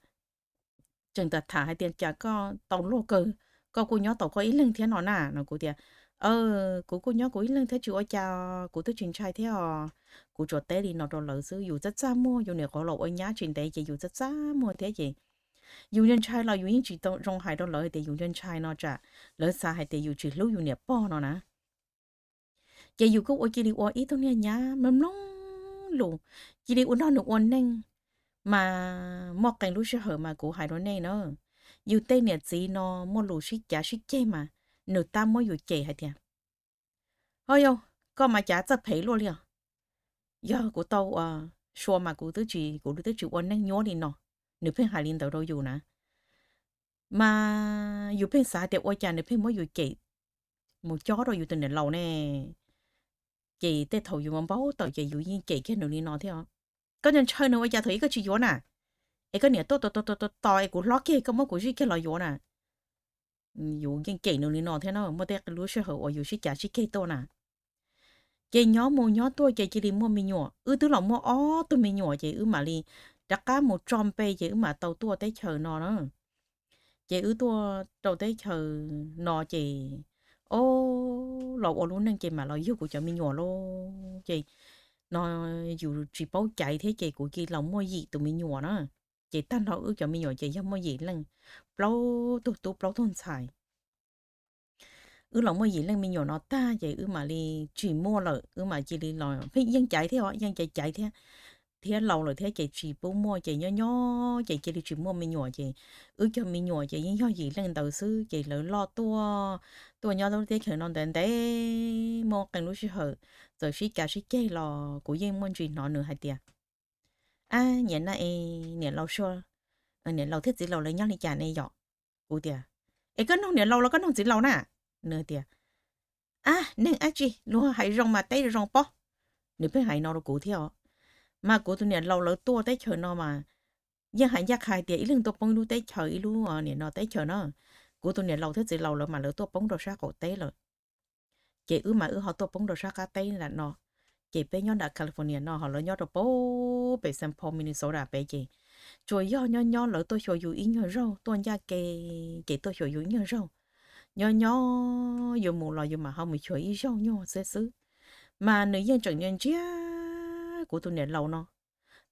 tseem tham hais tias cas koj tau luag kawg, koj kuj nyob tau koj ib leeg thiab no na no kuv tias, kuv kuj nyob kuv ib leeg thiab tsis ua cas, kuv twb tsis ntshai thiab os. Kuv tsuas teb li no rau lawv xwb, yus txaj txaj muag, yus niam qhuav los ua nyab tsis ntev ces yus txaj txaj muag thiab ces yus ntshai los yus yeej tsis zoo hais rau lawv hais tias yus ntshai no tsam lawv xav hais tias yus tsis hlub yus niam pog no na. Ces yus kuj ua cia li ua ib tug niag nyab mloog mloog lus, cia li ua nrog nws ua neej. Mas muaj qee lub sij hawm mas kuv hais rau nej na, yus tej niam txiv no muaj lus sib cav sib ceg mas nws tab muab yus cem hais tias, ho yog koj mas cav txawj phem luaj li os. Yog kuv tau ua sua mas kuv twb tsis, kuv twb tsis ua neej nyuab li no. Nws pheej hais li ntawd rau yus na. Mas yus pheej xav tias ua cas nws pheej muab yus cem mus cob rau yus tus niam laus ne. Ces tej thaum yus npau taws ces yus yeej cem kiag nws li no thiab. Koj ntshaw nws ua cas thaum ub koj tsis yuav na, es koj niam tuaj tos tos tos es kuv hlob kiag koj muab kuv zij kiag los yuav na. Yus yeej cem nws li no thiab na, muaj tej lub sij hawm uas yus sib cav sib ceg tuaj na. Ces nyob mus nyob tuaj ces cia li muaj me nyuam, wb twb los muaj ob tug me nyuam ces wb mam li rov qab mus tso npe ces wb mam tau tuaj teb chaws no na. Ces wb tuaj rau teb chaws no ces, o, los ua lub neej ces mam los yug kuv cov me nyuam lauj. Ces no yus tsis paub caiv thiab ces kuv cia li los muaj yim tus me nyuam na. Ces tag nrho wb cov me nyuam ces yog muaj yim leej, plaub tug tub plaub tug ntxhais. Wb los muaj yim leej me nyuam no tag ces wb mam li tsis muaj lawm, wb mam cia li los pheej yeej caiv thiab os, yeej caiv caiv thiab. thiab laus lawm thiab ces tsis pub muaj ces nyob nyob ces cia li tsis muaj me nyuam ces wb cov me nyuam ces yeej yog yim leej ntawd xwb ces lawv loj tuaj, tuaj nyob lub teb chaws no ntev ntev muaj qee lub sij hawm txawm sib cav sib ceg los kuv yeej muaj ntsis hnov nws hais tias, ab, niam na es niam laus Sua, niam laus thiab txiv laus lawv nyob li cas ne yom? Kuv tias, es koj nug niam laus los koj nug txiv laus na? Nws tias, ab, neeg dab tsi luag hais zoo mas teb zoo pob. Nws pheej hais no rau kuv thiab os. Mas kuv tus niam laus lawv tuaj teb chaws no mas yeej hais ncaj qha hais tias ib leeg tuaj poob ib lub teb chaws ib lub niam no teb chaws na. Kuv tus niam laus thiab txiv laus lawv mas lawv tuaj poob rau sab qaum teb lawm. Ces wb mas wb ho tuaj poob rau sab qab teb nram no. Ces peb nyob nram California no ho lawv nyob rau pem Saint Paul Minnesota pem ces tsuas yog nyob nyob lawv tuaj xyuas yus ib nyuag zaug tuaj ncaj ke, ces tuaj xyuas yus ib nyuag zaug. Nyob nyob yus mus los yus mam ho mus xyuas ib zaug nyuag xwb xwb. Mas nws yeej tseem ntsia ntsia kuv tus niam laus no.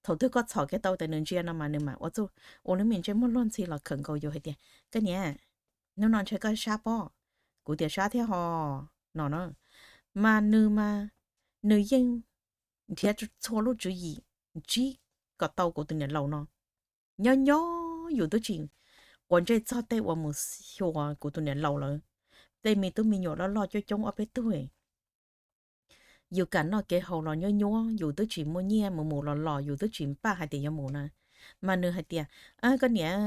Thaum twg koj txhom kiag tau tias nws ntsia no mas nws mam ua txuj ua lub me ntsej muag luag ntxhi los khawm nkaus yus hais tias, koj niam, hnub no ntshe koj sab pob. Kuv tias sab thiab ho no na. Mas nws mas nws yeej nrhiav txhua lub tswv yim ntsib kom tau kuv tus niam laus no. Nyob nyob yus twb tsis quav ntsej txog tej uas mus xyuas kuv tus niam laus lawv tej me tub me nyuam loj loj coob coob ob peb tug. Yus kam noj kev haus los nyuab nyuab, yus twb tsis muaj nyiaj mus mus los los, yus twb tsis npaj hais tias yuav mus na. Mas nws hais tias, koj niam,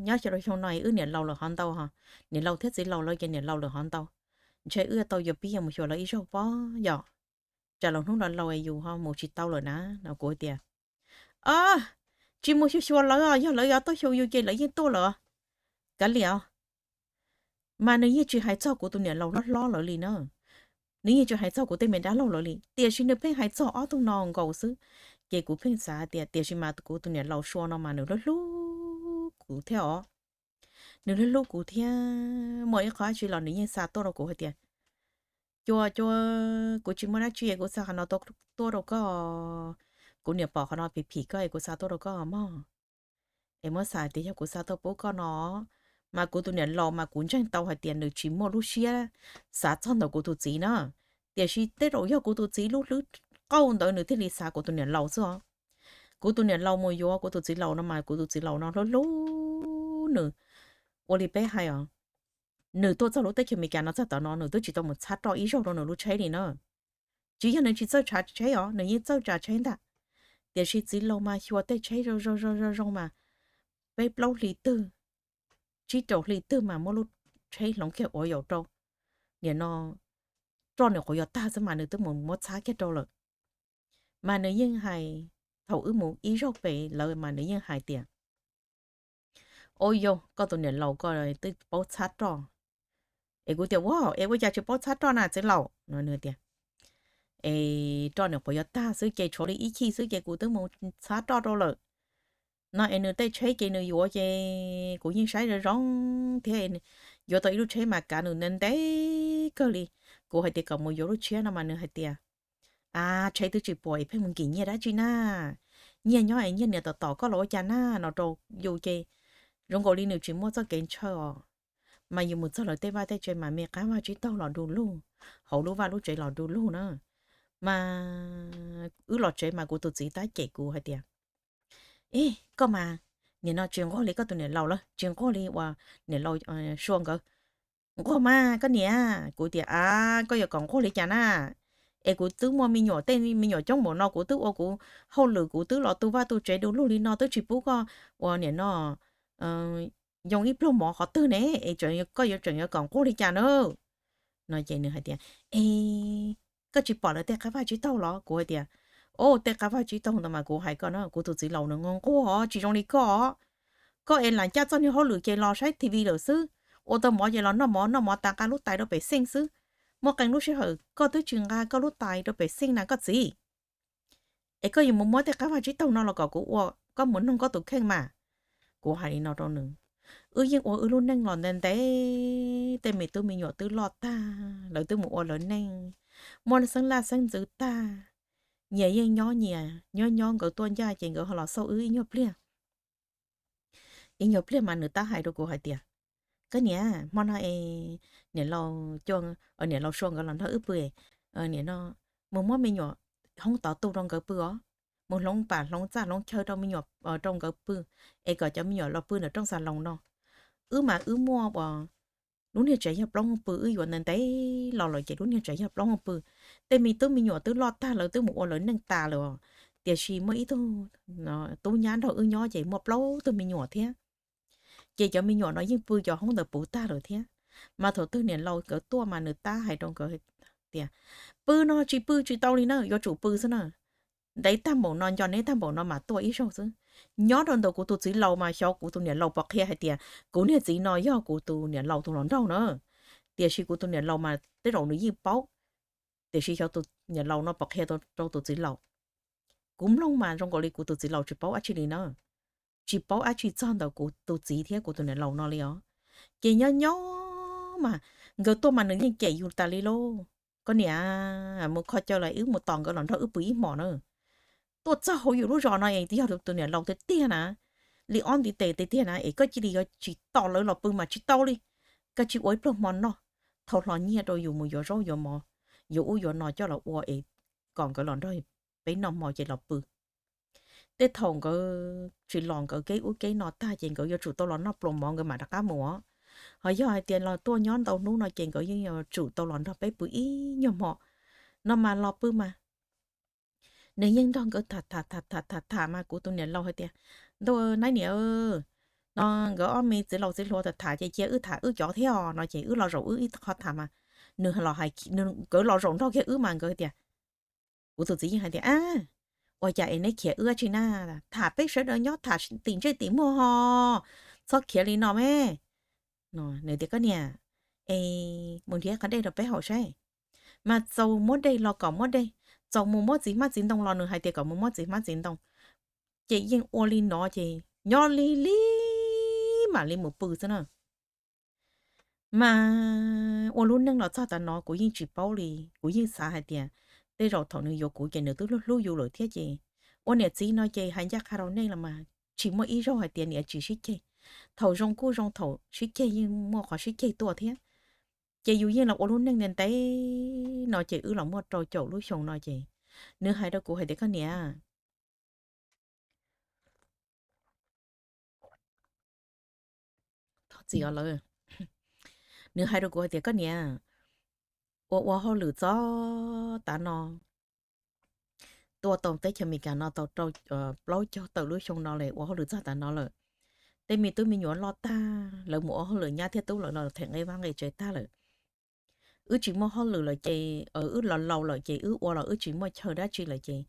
nyob xyoo no wb niam laus lawm hov ntau, niam laus thiab txiv laus lawv ces niam laus lawm hov ntau, ntshe wb tau yuav pib mus xyuas lawv ib zaug pob yom, tsam los hnub los laus yus ho mus tsis tau lawm na no. Kuv tias, tsis mus xyuas xyuas lawv, yog lawv yuav tuaj xyuas yus ces lawv yeej tuaj lawm, kav liam. Mas nws yeej tsis hais txog kuv tus niam laus hlob hlob lawv li na, nws yeej tsis hais txog kuv tej me dab laug lawv li, tiam sis nws pheej hais txog ob tug no nkaus xwb. Ces kuv pheej xav tias tiam sis mas kuv tus niam laus Sua no mas nws hlub hlub kuv thiab os. Nws hlub hlub kuv thiab, muaj ib qho dab tsi los nws yeej xa tuaj rau kuv hais tias, Cua, Cua, kuv tsis muaj dab tsi, kuv xa qhov no tuaj rau koj. Kuv niam pom qhov no phim phim koj es kuv xa tuaj rau koj mog. Es muab xav tias yog kuv xa tuaj pub koj no, mas kuv tus niam laus mas kuv ntseeg tau hais tias nws tsis muaj lub siab xav txog ntawm kuv tus txiv na. Tiam sis tej zaum yog kuv tus txiv lub hlwb qauj ntawd nws thiaj li xav kuv tus niam laus xwb os. Kuv tus niam laus mus yuav kuv tus txiv laus no mas kuv tus txiv laus no hlub hlub nws. Ua li peb hais os, nws tuaj txog lub teb chaws Amelikas no txog tav no nws twb tsis tau mus txhab roj ib zaug rau nws lub tsheb li na. Tsis yog nws tsis txawj tsav tsheb os, nws yeej txawj tsav tsheb ntag. Tiam sis txiv laus mas xyuas tej tsheb zoo zoo zoo zoo mas peb plaub hlis twg, tsib rau hlis twg mas muab lub tsheb hloov kiag ua yaum rau. Nim no roj nws quav yuav tag xwb mas nws twb mus muab txhab kiag rau lawm. Mas nws yeej hais, thaum wb mus ib zaug pem lawv mas nws yeej hais tias, Ua yog koj tus niam laus koj twb paub txhab roj. Es kuv tias, Ua, es ua cas tsis paub txhab roj na txiv laus? No nws tias, Es roj nws quav yuav tag xwb ces tshuav li ib chim xwb ces kuv twb mus txhab roj rau lawm. No es nws tej tsheb ces nws yuav ces kuv yeej saib zoo zoo thiab, yuav tau ib lub tsheb mas kav nws ntev ntev kawg li. Kuv hais tias kom mus yuav lub tshiab no mas nws hais tias, A, tsheb twb tsis puas es pheej mus nkim nyiaj dab tsi na? Nyiaj nyob es nyiaj niam tom tom koj los ua cas na? No rau yus ces zoo nkaus li nws tsis muaj txoj kev ntshaw os. Mas yus mus txog lawv tej vaj tej tsev mas me qab vaj tsib taug los du lug, hauv lub vaj lub tsev los du lug na. Mas wb los tsev mas kuv tus txiv tab cem kuv hais tias, Ib, koj mas nim no tsis nquag li koj tus niam laus lawm, tsis nquag li uas niam laus Sua nkawd. Nquag mas koj niam. Kuv tias, A, koj yuav kom nquag li cas na? Es kuv twb muaj me nyuam, tej me nyuam coob npaum no, kuv twb ua kuv hauj lwm, kuv twb los tu vaj tu tsev du lug li no twb tsis pub koj uas nim no yoo ib pluag mov qhov twg ne, es koj yuav tseem yuav kom nquag li cas na? No ces nws hais tias, E, koj tsis pom lawv tej qab vaj tsib taug los? Kuv hais tias, O, tej qab vaj tsib taug ntawd mas kuv hais koj na, kuv tus txiv laus nws nquag nquag os, tsis zoo li koj os. Koj es lam caj txoj niag hauj lwm ces los saib T V lawm xwb, ua tau mov ces los noj mov, noj mov tas nqa lub tais rau pem xeej xwb. Muaj qee lub sij hawm koj twb tsis nqa koj lub tais rau pem xeej na koj txiv. Es koj yuav mus muab tej qab vaj tsib taug no los kom kuv ua, koj mus noog koj tus kheej mas. Kuv hais li no rau nws. Wb yeej ua wb lub neej los ntev ntev, tej me tub me nyuam twb loj tag, lawv twb mus ua lawv neej, muaj xeeb laj xeeb ntxwv tag, nyias yeej nyob nyias, nyob nyob nkawd tuaj ncaj ces nkawd ho los xauj wb ib nyuag pliag. Ib nyuag pliag mas nws tab hais rau kuv hais tias, Koj niam, hmo no es niam laus, niam laus Sua nkawd los nrog wb pw, nim no mus muab me nyuam hoob tod tu rau nkawd pw os. mus hloov pam hloov txaj hloov chaw rau me nyuam, rau nkawd pw, es kom cov me nyuam los pw ntawm rooj xas loos no. Wb mas wb muaj uas lub niag tsev yog plaub hoo pw, wb yuav ntev ntev los lawm ces lub niag tsev yog plaub hoo pw. Tej me tub me nyuam twb loj tag, lawv twb mus ua lawv neej tas lawm os. Tiam sis muaj ib tug tub nyab nrog wb nyob ces muaj plaub tug me nyuam thiab. Ces cov me nyuam no yeej pw cov hoob ntawd puv tag lawm thiab. Mas thaum twg niam laus nkawd tuaj mas nws tab hais rau nkawd tias, pw no tsis pw tsis tau li na, yuav tsum pw xwb na. Ntev tag npaum no, nco neb tag npaum no mas tuaj ib zaug xwb. Nyob rau ntawm kuv tus txiv laus mas xyov kuv tus niam laus puas qhia hais tias kuv niag txiv no yog kuv tus niam laus tus hluas nraug na. Tiam sis kuv tus niam laus mas tej zaum nws yeej paub, tiam sis xyov tus niam laus no puas qhia rau tus txiv laus. Kuv mloog mas zoo nkaus li kuv tus txiv laus tsis paub dab tsi li na, tsis paub dab tsi txog ntawm kuv tus txiv thiab kuv tus niam laus no li os. Ces nyob nyob mas nkawd tuaj mas nws yeej cem yus tas li lauj. Koj niam, mus kho caw los wb mus tos nkawd los nrog wb pw ib hmos na. Tuaj txog hauv yus lub zos no es yog tus niam laus tiag tiag na, li ob ntiv tes tiag tiag na es koj cia li yuav tsis tos lawv los pw mas tsis tau li. Koj cia li ua ib pluag hmo noj, thau hlo nyiaj rau yus mus yuav zaub yuav mov, yuav ub yuav no coj los ua es kom nkawd los nrog peb noj hmo ces los pw. Tej thaum nkawd tsis los nkawd keb ub keb no tag ces nkawd yuav tsum tau los noj pluas mov nkawd mam rov qab mus os. Ho yog hais tias los tuaj nyob ntau hnub no ces nkawd yeej yuav tsum tau los nrog peb pw ib nyuag hmo no mas los pw mas. Nws yeej nrog nkawd tham tham tham tham tham mas kuv tus niam laus hais tias, ntuj, nab niam, no nkawd ob me txiv laus txiv hluas tham tham ces cia wb tham wb cov thiab os no ces wb los zaum wb ib qho tham mas nws los hais, nkawd los zaum nrog kiag wb mas nkawd tias, kuv tus txiv yeej hais tias, a, ua cas es neb khiav wb dab tsi na, tham peb sawv daws nyob tham tim ntsej tim muag ho, txhob khiav li no me. Nws tias, koj niam, es mus nrhiav qhov dej rau peb haus saib. Mas txaus muab dej los kom muab dej, txaus mus muab txiv hmab txiv ntoo los nws hais tias kom mus muab txiv hmab txiv ntoo. Ces yeej ua li no ces nyob li li mam li mus pw xwb na. Mas ua lub neej los txog tav no kuv yeej tsis paub li, kuv yeej xav hais tias tej zaum thaum nws yuav kuv ces nws twb hlub hlub yus lawm thiab ces ua niam txiv no ces hais ncaj qha rau nej los mas tsis muaj ib zaug hais tias niam tsis sib ceg. Thaum zoo kuj zoo, thaum sib ceg yeej muaj qhov sib ceg tuaj thiab. Ces yus yeej los ua lub neej ntev ntev no ces wb los muaj rau caum lub xyoo no ces nws hais rau kuv hais tias, koj niam, thov txim os lawm. Nws hais rau kuv hais tias, koj niam, ua ua hauj lwm txog tav no, tuaj tau teb chaws Amelikas no tau rau plaub caug tawm lub xyoo no lawm, ua hauj lwm txog tav no lawm. Tej me tub me nyuam loj tag, lawv mus ua hauj lwm, nyab thiab tub lawv los them nqe vaj nqe tsev tag lawm. Wb tsis muaj hauj lwm lawm ces, wb los laus lawm ces wb ua los wb tsis muaj chaw dab tsi lawm ces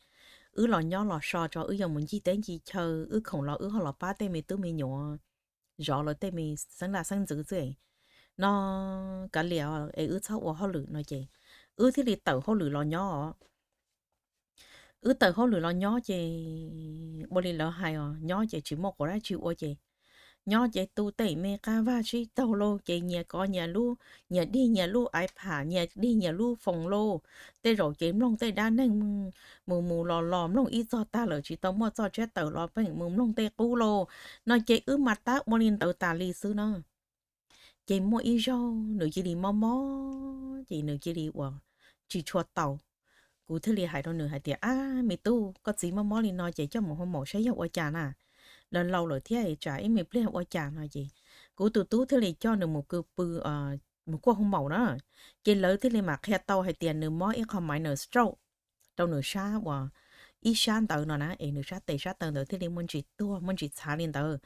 wb los nyob los so tso, wb yuav mus ncig teb ncig chaw, wb khoom los wb ho los pab tej me tub me nyuam zov lawv tej me xeeb laj xeeb ntxwv xwb no. Kav liam es wb txhob ua hauj lwm no ces wb thiaj li tawm hauj lwm los nyob os. Wb tawm hauj lwm los nyob ces ua li lawv hais os, nyob ces tsis muaj quas dab tsi ua ces nyob ces tu tej me qab vaj sib taug lauj, ces nyias kov nyias lub, nyias dig nyias lub iPad, nyias dig nyias lub foos lauj. Tej zaum ces mloog tej dab neeg mus mus los los mloog ib txog tag lawm tsis tau muaj txoj tshiab tawm los pheej mus mloog tej qub lauj. No ces wb mas tab ua li ntawd tas li xwb na. Ces muaj ib zaug nws cia li mob mob ces nws cia li uas tsis tshua tau. Kuv thiaj li hais rau nws hais tias, ab me tub, koj txiv mob mob li no ces coj mus hoo maum saib yog ua cas na. Laus laus lawm thiab tsam ib me pliag ua cas no ces kuv tus tub thiaj li coj nws mus pw, mus kuaj hoo maum na. Ces lawv thiaj li mam qhia tau hais tias nws mob ib qho minor stroke rau nws sab uas ib sab ntawd no na, es nws sab tes sab taw ntawd thiaj li muaj ntsis tuag muaj ntsis txhav li ntawd.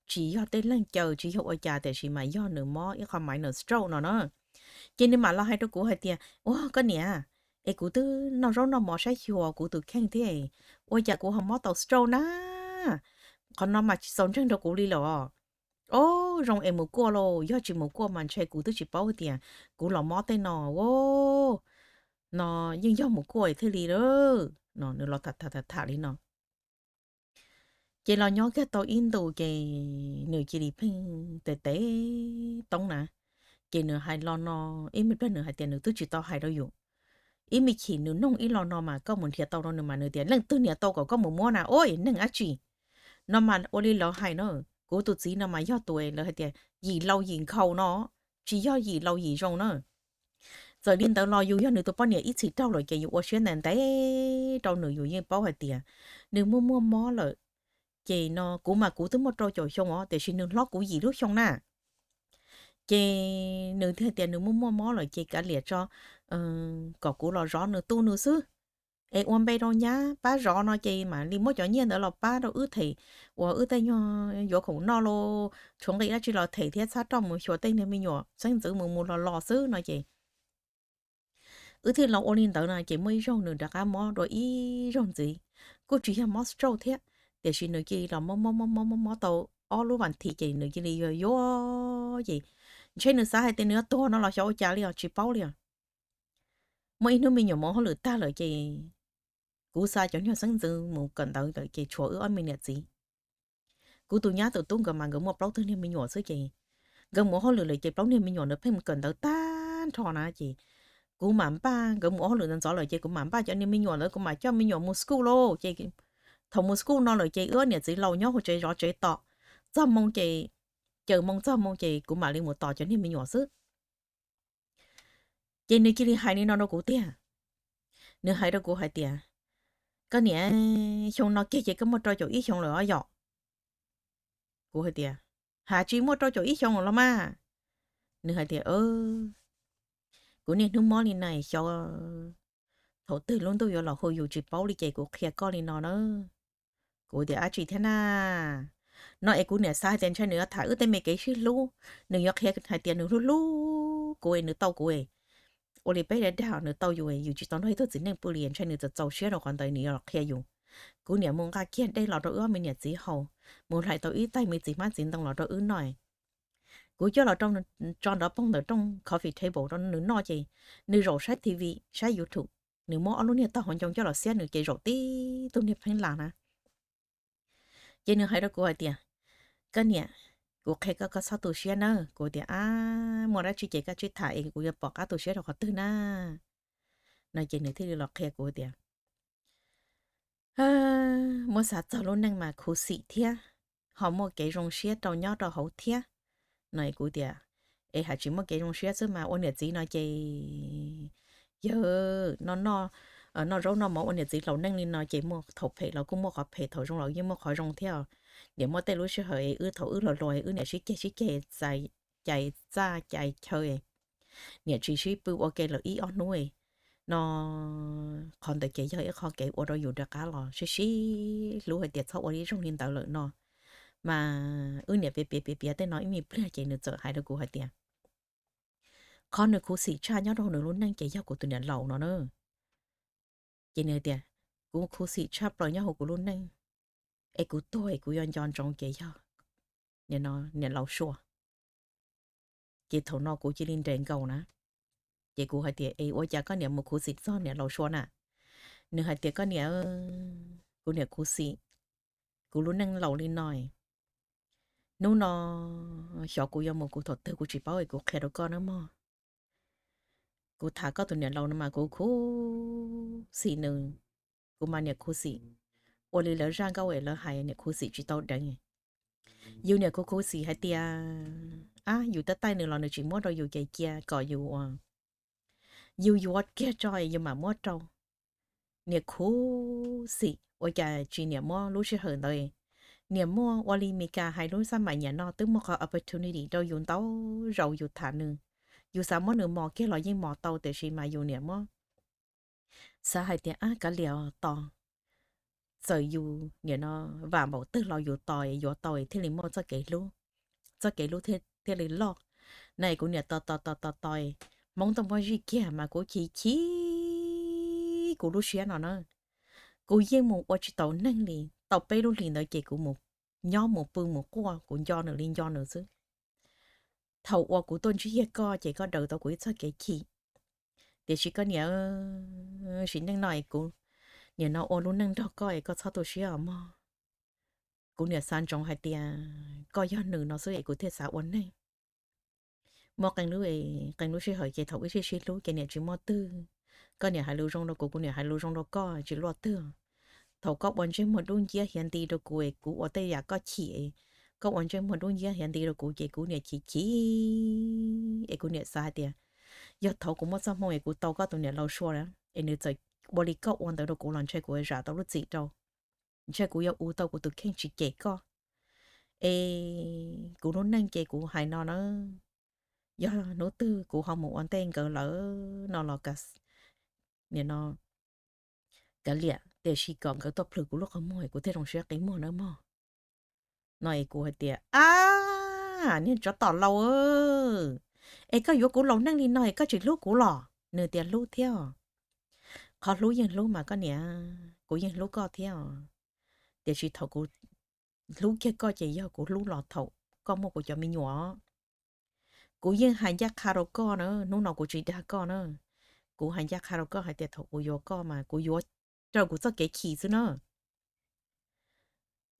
Tsis yog tej leeg caw, tsis yog ua cas, tiam sis mas yog nws mob ib qho minor stroke no na. Ces nws mam los hais rau kuv hais tias, ua koj niam, es kuv twb noj zaub noj mov saib xyuas kuv tus kheej thiab, ua cas kuv ho mob tau stroke na? Qhov no mas tsis txaus ntseeg rau kuv li los. O, zoo es mus kuaj lauj, yog tsis mus kuaj mas ntshe kuv twb tsis paub tias kuv los mob tej no. No yeej yog mus kuaj thiaj li lawm no. Nws los tham tham tham li no. Ces los nyob kiag tau ib ntus ces nws cia li pheej tes tes toob na. Ces nws hais los no, ib me pliag nws hais tias nws twb tsis tau hais rau yus. Ib me chim nws noog ib los no mas koj mus nrhiav tau rau nws mas nws tias leej twg niam tau kom koj mus muab na, ua neeg dab tsi. No mas ua li lawv hais na, kuv tus txiv no mas yog tus lawv hais tias yim laus yim nkhaus no, tsis yog yim laus yim zoo na. Txawm li ntawd los yus yog nws tus poj niam ib txhis raug lawm ces yus ua siab ntev ntev rau nws, yus yeej paub hais tias nws muaj muaj mob lawm. Ces no kuv mas kuv twb muaj rau caum xyoo os, tiam sis nws hlob kuv yim lub xyoo na. Ces nws thiaj tias nws muaj muaj mob lawm ces kav liam tso, kom kuv los zov nws tu nws xwb, es ua npe rau nyab pab zov no ces mam li muab cov nyiaj ntawd los pab rau wb them uas wb tej nyuag yuav khoom noj los tshuav nqi dab tsi los them thiab txhab roj mus xyuas tej niag me nyuam xeeb ntxwv mus mus los los xwb no ces wb thiaj los ua li ntawd no ces muaj ib zaug nws rov qab mob dua ib zaug ntxiv, kuj tsis yog mob stroke thiab, tiam sis nws cia li los mob mob mob mob mob mob tau ob lub vas thiv ces nws cia li yuag yuag ces ntshe nws xav hais tias nws yuav tuag no los xyov ua cas li os, tsis paub li os. Muaj ib hnub me nyuam mus hauj lwm tag lawm ces kuv xa cov niag xeeb ntxwv mus kawm ntawv lawm ces tshuav wb ob me niam txiv. Kuv tus nyab tus tub nkawd mas nkawd muaj plaub tug niag me nyuam xwb ces nkawd mus hauj lwm lawm ces plaub niag me nyuam ntawd pheej mus kawm ntawv tag nrho na ces kuv mam npaj, nkawd mus hauj lwm ntxov ntxov lawm ces kuv mam npaj cov niag me nyuam ntawd kuv mam coj me nyuam mus school lauj ces thaum mus school no lawm ces wb ob niam txiv laus nyob hauv tsev zov tsev tos, txog moo ces, caws moo txog moo ces kuv mam li mus tos cov niag me nyuam xwb. Ces nws cia li hais li no rau kuv tiag, nws hais rau kuv hais tias, koj niam, xyoo no kiag ces koj muaj rau caum ib xyoo lawm os yom? Kuv hais tias, has tsis muaj rau caum ib xyoo los mas? Nws hais tias, kuv niaj hnub mob li no xyov thaum twg lub ntuj yuav los hu yus tsis paub li ces kuv qhia koj li no na. Kuv tias, dab tsi thiab na? No es kuv niam xav hais tias ntshai nws yuav tham wb tej me kev sib hlub, nws yuav qhia hais tias nws hlub hlub kuv es nws tau kuv, ua li peb dag dag nws tau yus, yus tsis tau nrog ib tug txiv neej pw li, ntshai nws txaus txaus siab rau qhov ntawd nws yuav los qhia yus. Kuv niam mus nqa kiag dej los rau wb ob me niam txiv haus, mus hlais tau ib tais me txiv hmab txiv ntoo los rau wb noj. Kuv coj los rau, tso nrov poog ntawm rooj coffee table rau nws noj ces nws zaum saib T V, saib YouTube, nws muab ob lub niag taub hau ncoo coj los xiab nws ces zaum tib tug niag pheeb las na. Ces nws hais rau kuv hais tias, koj niam, kuv qhia koj, koj txhob tu siab nawb. Kuv tias, ab, muaj dab tsi ces koj tsij tham es kuv yuav pom qab tu siab rau qhov twg na? No ces nws thiaj li los qhia kuv tias, muab xav txog lub neej mas khuv xim thiab, ho muaj kev zoo siab rau nyob rau hauv thiab. No kuv tias, es hais tsis muaj kev zoo siab xwb mas ua niam txiv no ces yawg noj, noj zaub noj mov ua niam txiv laus neej li no ces muaj thaum phem los kuj muaj qhov phem, thaum zoo los yeej muaj qhov zoo thiab. Niam muaj tej lub sij hawm es wb thaum wb hluas hluas wb niam sib ceg sib ceg, cais txaj cais chaw, niam tsis sib pw ua ke lawm ib ob hnub no, qhov ntawd ces yog ib qho kev ua rau yus rov qab los sib sib hlub hais tias txhob ua ib zaug li ntawd lawm no. Mas wb niam piav piav piav piav tej no ib me pliag ces nws txawm hais rau kuv hais tias, qhov nws khuv xim tshaj nyob rau nws lub neej ces yog kuv tus niam laus no na. Ces nws hais tias, kuv khuv xim tshaj plaws nyob hauv kuv lub neej, es kuv tuag es kuv yuav nco ntsoov ces yog niam laus Sua. Ces thaum no kuv cia li nres nkaus na. Ces kuv hais tias, es ua cas koj niam mus khuv xim txog niam laus Sua na? Nws hais tias, koj niam, kuv niam khuv xim kuv lub neej laus li no, hnub no xyov kuv yuav mus kuv thaum twg kuv tsis paub es kuv qhia rau koj nawb mog. Kuv tham koj tus niam laus no mas kuv khuv xim nws, kuv mas niam khuv xim, ua li lawv zaj nkauj es lawv hais niam khuv xim tsis tau deev. Yus niam kuv khuv xim hais tias, ab, yus tab taij nws los nws tsis muab rau yus ces cia kom yus ua, yus yuav kiag tso yus mam muab rau. Niam khuv xim ua cas tsis niam muab lub sij hawm ntawd. Niam muaj ua li Mes Kas hais lub xab maim niam no twb muaj qhov opportunity rau yus ntau zaus yus tham nws, yus xav muab nws mos kiag los yeej mos tau tiam sis mas yus niam muab xav hais tias ab kav liam tos, txawm yus niam no vam npaum twg los yus tos yuav tau thiaj li muaj txoj kev hlub, txoj kev hlub thiaj li loj. No es kuv niam tos tos tos tos tos, Hmoob tuaj muab zij kiag mas kuv chim chim kuv lub siab no na. Kuv yeej mus ua tsis tau neeg li, tau peb lub hlis ntawd ces kuv mus nyob mus pw mus quaj kuv nco nws li nco nws xwb. Thaum uas kuv tuaj ntsib yag koj ces koj daws tau kuv ib txoj kev chim. Tiam sis koj niam, sim neej no es kuv niam no ua lub neej nrog koj es koj txhob tu siab os mog. Kuv niam xav ntsoov hais tias koj yog nws no xwb es kuv thiaj xav ua neej. Muaj qee lub, qee lub sij hawm ces thaum wb sib sib hlub ces niam tsis muaj twg. Koj niam hais lus zoo rau kuv, kuv niam hais lus zoo rau koj tsis luaj twg. Thaum koj ua ntsej muag dub nciab hiav nti rau kuv es kuv ua tej yam koj chim, koj ua ntsej muag dub nciab hiav nti rau kuv ces kuv niam chim chim es kuv niam xav hais tias yog thaum kuv muaj txoj hmoo es kuv tau koj tus niam laus Sua na, es nws txawm ua li koj ua ntawd rau kuv los ntshe kuv zam tau lub txim rau, ntshe kuv yuav ua tau kuv tus kheej tsis cem koj. Es kuv lub neej ces kuv hais no na, yog hnub twg kuv ho mus ua ntej nkawd lawm no los kav, nim no kav liam, tiam sis kom nkawd tuaj plhws kuv lub qhov muag es kuv thiaj zoo siab qi muag nawb mog. No es kuv hais tias, ab, niag tsov tom laus, es koj yuav kuv laus neej li no es koj tsis hlub kuv los? Nws tias hlub thiab os. Qhov hlub yeej hlub mas koj niam, kuv yeej hlub koj thiab os. Tiam sis thaum kuv hlub kiag koj ces yog kuv hlub los thaum koj muaj kuv cov me nyuam. Kuv yeej hais ncaj qha rau koj na, hnub no kuv tsis dag koj na. Kuv hais ncaj qha rau koj hais tias thaum kuv yuav koj mas kuv yuav raws kuv txoj kev chim xwb na.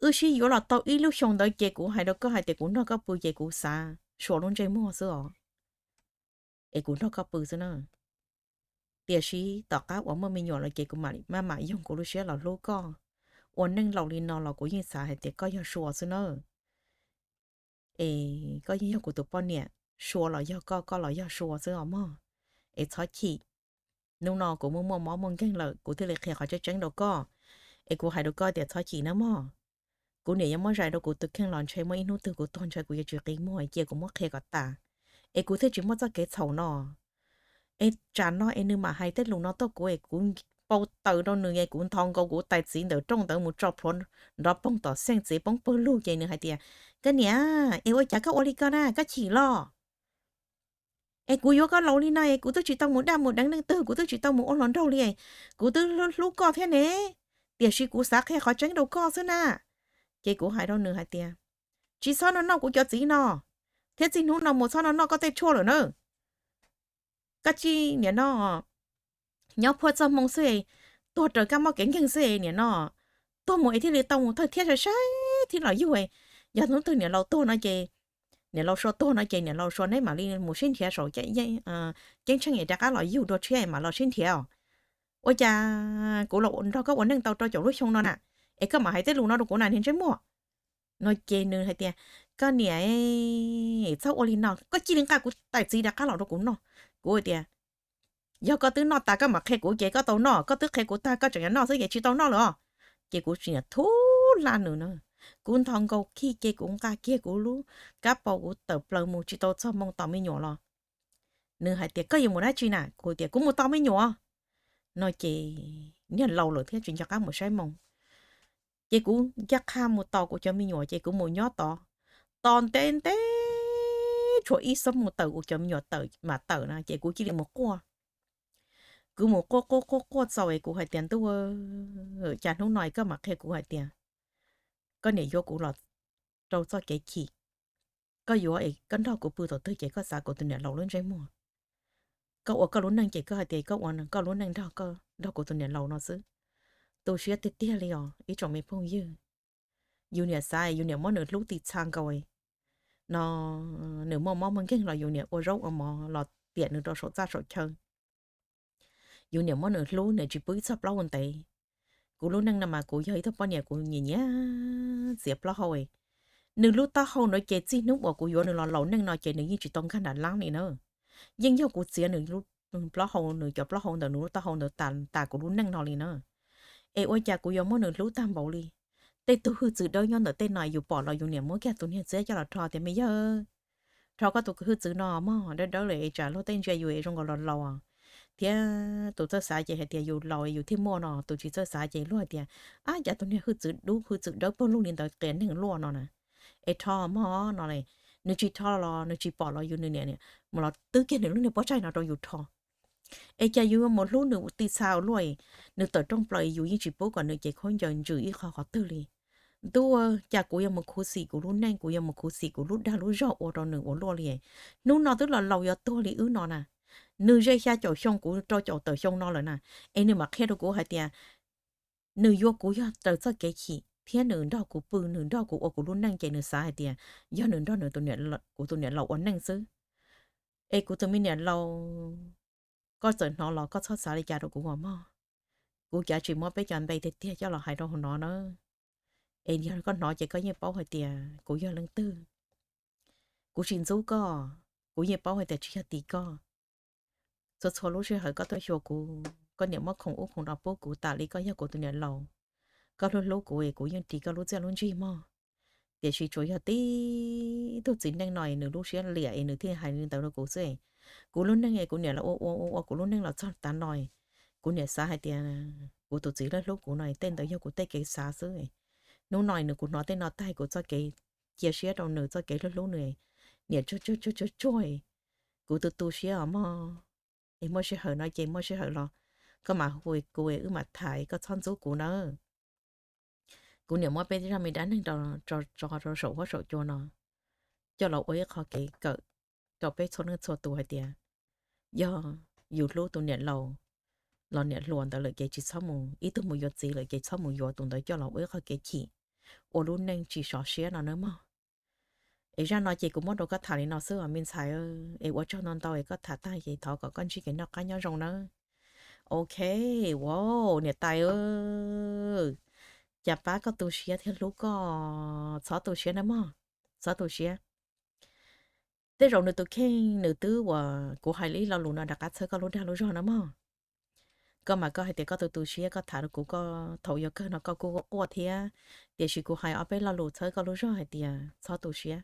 Wb sib yuav los tau ib lub xyoo ntawd ces kuv hais rau koj hais tias kuv nrog koj pw ces kuv xav Sua lub ntsej muag xwb os. Es kuv nrog koj pw xwb na. Tiam sis tom qab uas muaj me nyuam lawm ces kuv mam li maj mam yoog kuv lub siab los hlub koj. Ua neej laus li no los kuv yeej xav hais tias koj yog Sua xwb na. Es koj yeej yog kuv tus poj niam, Sua los yog koj, koj los yog Sua xwb os mog. Es txhob chim. Hnub no kuv muaj muaj mob muaj nkeeg lawm kuv thiaj li qhia qhov tseeb tseeb rau koj. Es kuv hais rau koj tias txhob chim nawb mog. Kuv niam yuav muab zais rau kuv tus kheej los ntshe muaj ib hnub twg kuv tuag ntshe kuv yuav tsis qi muag, cia kuv muab qhia kom tas, es kuv thiaj tsis muaj txoj kev txhaum no. Es tsam no es nws mam hais tej lus no tuaj kuv es kuv npau taws rau nws es kuv nthos nkaus kuv tais txiv ntawm rooj ntawd mus tso plhuav nrov poog tom xeej txiv poob pawg lug ces nws hais tias, koj niam, es ua cas koj ua li ko na, koj chim los? Es kuv yuav koj laus li no es kuv twb tsis tau mus daj mus deev leej twg, kuv twb tsis tau mus ua hluas nraug li, kuv twb hlub koj thiab ne. Tiam sis kuv xav qhia qhov tseeb rau koj xwb na. Ces kuv hais rau nws hais tias, tsis txhob noj noj kuv cov txiv no, thiab txij hnub no mus txhob noj noj koj tej tshuaj lawm na. Koj tsis nim no nyob phuaj txoj hmoo xwb, tuag raws kab mob kev nkeeg xwb nim no, tuag mus es thiaj li tau mus thawj thiab sai saib thiab los yug. Yog hnub twg niam laus tuag no ces, niam laus Sua tuag no ces niam laus Sua neb mam li mus sib nrhiav saum ceeb tsheej es rov qab los yug dua tshiab mam los sib nrhiav os. Ua cas kuv los nrog koj ua neej tau rau caum lub xyoo no na, es koj mam hais tej lus no rau kuv na niag ntsej muag. No ces nws hais tias, koj niam, txhob ua li no, koj cia li nqa kuv tais txiv rov qab los rau kuv noj. Kuv hais tias, yog koj twb noj tas koj mam qhia kuv ces koj tau noj, koj twb qhia kuv tag koj tseem yuav noj xwb ces tsis tau noj lawm os. Ces kuv tsis niam thub laj nws na, kuv nthos nkaus khij ces kuv nqa kiag kuv lub kab paus kuv tawm plaws mus tsis tau txog moo tos me nyuam los. Nws hais tias, koj yuav mus dab tsi na? Kuv tias, kuv mus tos me nyuam. No ces niag laus lawm thiab tsis nco qab mus saib moo. Ces kuv ncaj qha mus tos kuv cov me nyuam ces kuv mus nyob tod, tos ntev ntev tshuav ib xuab moos tawm kuv cov me nyuam tawm mam tawm na ces kuv cia li mus quaj. Kuv mus quaj quaj quaj quaj txaus es kuv hais tias, ntuj, cas hnub no koj mam qhia kuv hais tias koj niam yuav kuv los rau txoj kev chim. Koj yuav es koj nrog kuv pw thaum twg ces koj xav kuv tus niam laus lub ntsej muag. Koj ua koj lub neej ces koj hais tias koj ua koj lub neej nrog, nrog kuv tus niam laus no xwb. Tu siab tiag tiag li os ib tsoom me phooj ywg. Yus niam xav yus niam muab nws hlub ti txha nkaus no, nws muaj mob muaj nkeeg los yus niam ua zaub ua mov los tiam nws rau saum txaj saum chaw. Yus niam muab nws hlub nws tsis pub ib txog plaub hau ntev. Kuv lub neej no mas kuv yog ib tug poj niam kuv nyiam nyiam txiav plaub hau. Nws lub taub hau ntawd ces txij hnub uas kuv yuav nws los laus neej no ces nws yeej tsis tau nkag nram lab li na. Yeej yog kuv txiav nws plaub hau, nws cov plaub hau ntawm nws lub taub hau ntawd tas kuv lub neej no li na. Es ua cas kuv yuav muab nws hlub tag npaum li? Tej tug hwj txwv dawb nyob ntawm tej no yus pom los yus niam muab kiag tus niag txiab coj los rho tias me yawg, rho koj tus hwj txwv no mog, dawb dawb lawm es tsam luag tej ntsia yus es zoo nkaus los laus. Thiab tus txawj xav ces hais tias yus laus yus thiaj muaj no, tus tsis txawj xav ces luag hais tias, ab, cas tus niag hwj txwv dub hwj txwv dawb pawg lug li ntawd qias neeg luaj no na. Es rho mog no li. Nws tsis rho los nws tsis pom los yus nws niam mus los twb kiag nws lub niag pob tsaig no rau yus rho. Es cas yus yuav mus hlub nws ti txha ua luaj, nws tawm rooj plaws yus yeej tsis pub kom nws cev khaub ncaws ntsws ib qho qhov twg li. Ntuj, cas kuv yuav mus khuv xim kuv lub neej, kuv yuav mus khuv xim kuv lub dag lub zog ua rau nws ua luaj li. Hnub no twb los laus yuav tuag li wb no na. Nws ze xya caum xyoo kuv rau caum tawm xyoo no lawm na. Es nws mam qhia rau kuv hais tias nws yuav kuv yog raws txoj kev chim thiab nws nrog kuv pw nws nrog kuv ua kuv lub neej ces nws xav hais tias yog nws nrog nws, kuv tus niam laus ua neej xwb. Es kuv tus me niam laus, koj txawm hnov los koj txhob xav li cas rau kuv os mog. Kuv cav tsis muab peb cov npe tiag tiag coj los hais rau hauv no na. Es yog koj hnov ces koj yeej paub hais tias kuv yog leej twg. Kuv tsis ntxub koj, kuv yeej paub hais tias tsis yog tim koj. Txhua txhua lub sij hawm koj tuaj xyuas kuv, koj niam muab khoom ub khoom no pub kuv tas li koj yog kuv tus niam laus. Koj hlub hlub kuv es kuv yeej ris koj lub txiaj lub ntsig mog. Tiam sis tsuas yog tib tug txiv neej no es nws lub siab liam es nws thiaj hais li ntawd rau kuv xwb. Kuv lub neej es kuv niam los ua ua ua ua kuv lub neej los txog tav no, kuv niam xav hais tias kuv tus txiv hlub hlub kuv no tej ntawd yog kuv tej kev xav xwb. Hnub no nws kuv hnov tej no tag kuv txoj kev cia siab rau nws txoj kev hlub hlub nws, niam tsuag tsuag tsuag tsuag, kuv tu tu siab os mog. Es muaj sij hawm no ces muaj sij hawm los koj mam hu kuv wb mam tham, koj txhob ntxub kuv nawb. Kuv niam muab peb zaj me dab neeg tso rau saum huab saum cua no coj los ua ib qho kev kawm rau peb txhua leej txhua tus hais tias yog yus hlub tus niam laus los niam hluas ntawd lawm ces tsis txhob mus, ib tug mus yuav txiv lawm ces txhob mus yuav tus ntawd coj los ua ib qho kev chim, ua lub neej tsis sov siab no nawb mog. Es zaj no ces kuv muab rau koj tham li no xwb os me ntxhais, es ua tsaug ntau ntau es koj tham tag ces thov kom koj ntsib kev noj qab nyob zoo nawb. Ok, wow, niam tais, cas pab koj tu siab thiab hlub koj, txhob tu siab nawb mog, txhob tu siab. Tej zaum nws tus kheej nws twb uas kuv hais ib lo lus no rov qab txhawb koj lub dag lub zog na mog. Koj mas koj hais tias koj tu tu siab koj tham rau kuv, koj thaum yuav kawg no koj kuj quaj thiab, tiam sis kuv hais ob peb lo lus txhawb koj lub zog hais tias txhob tu siab.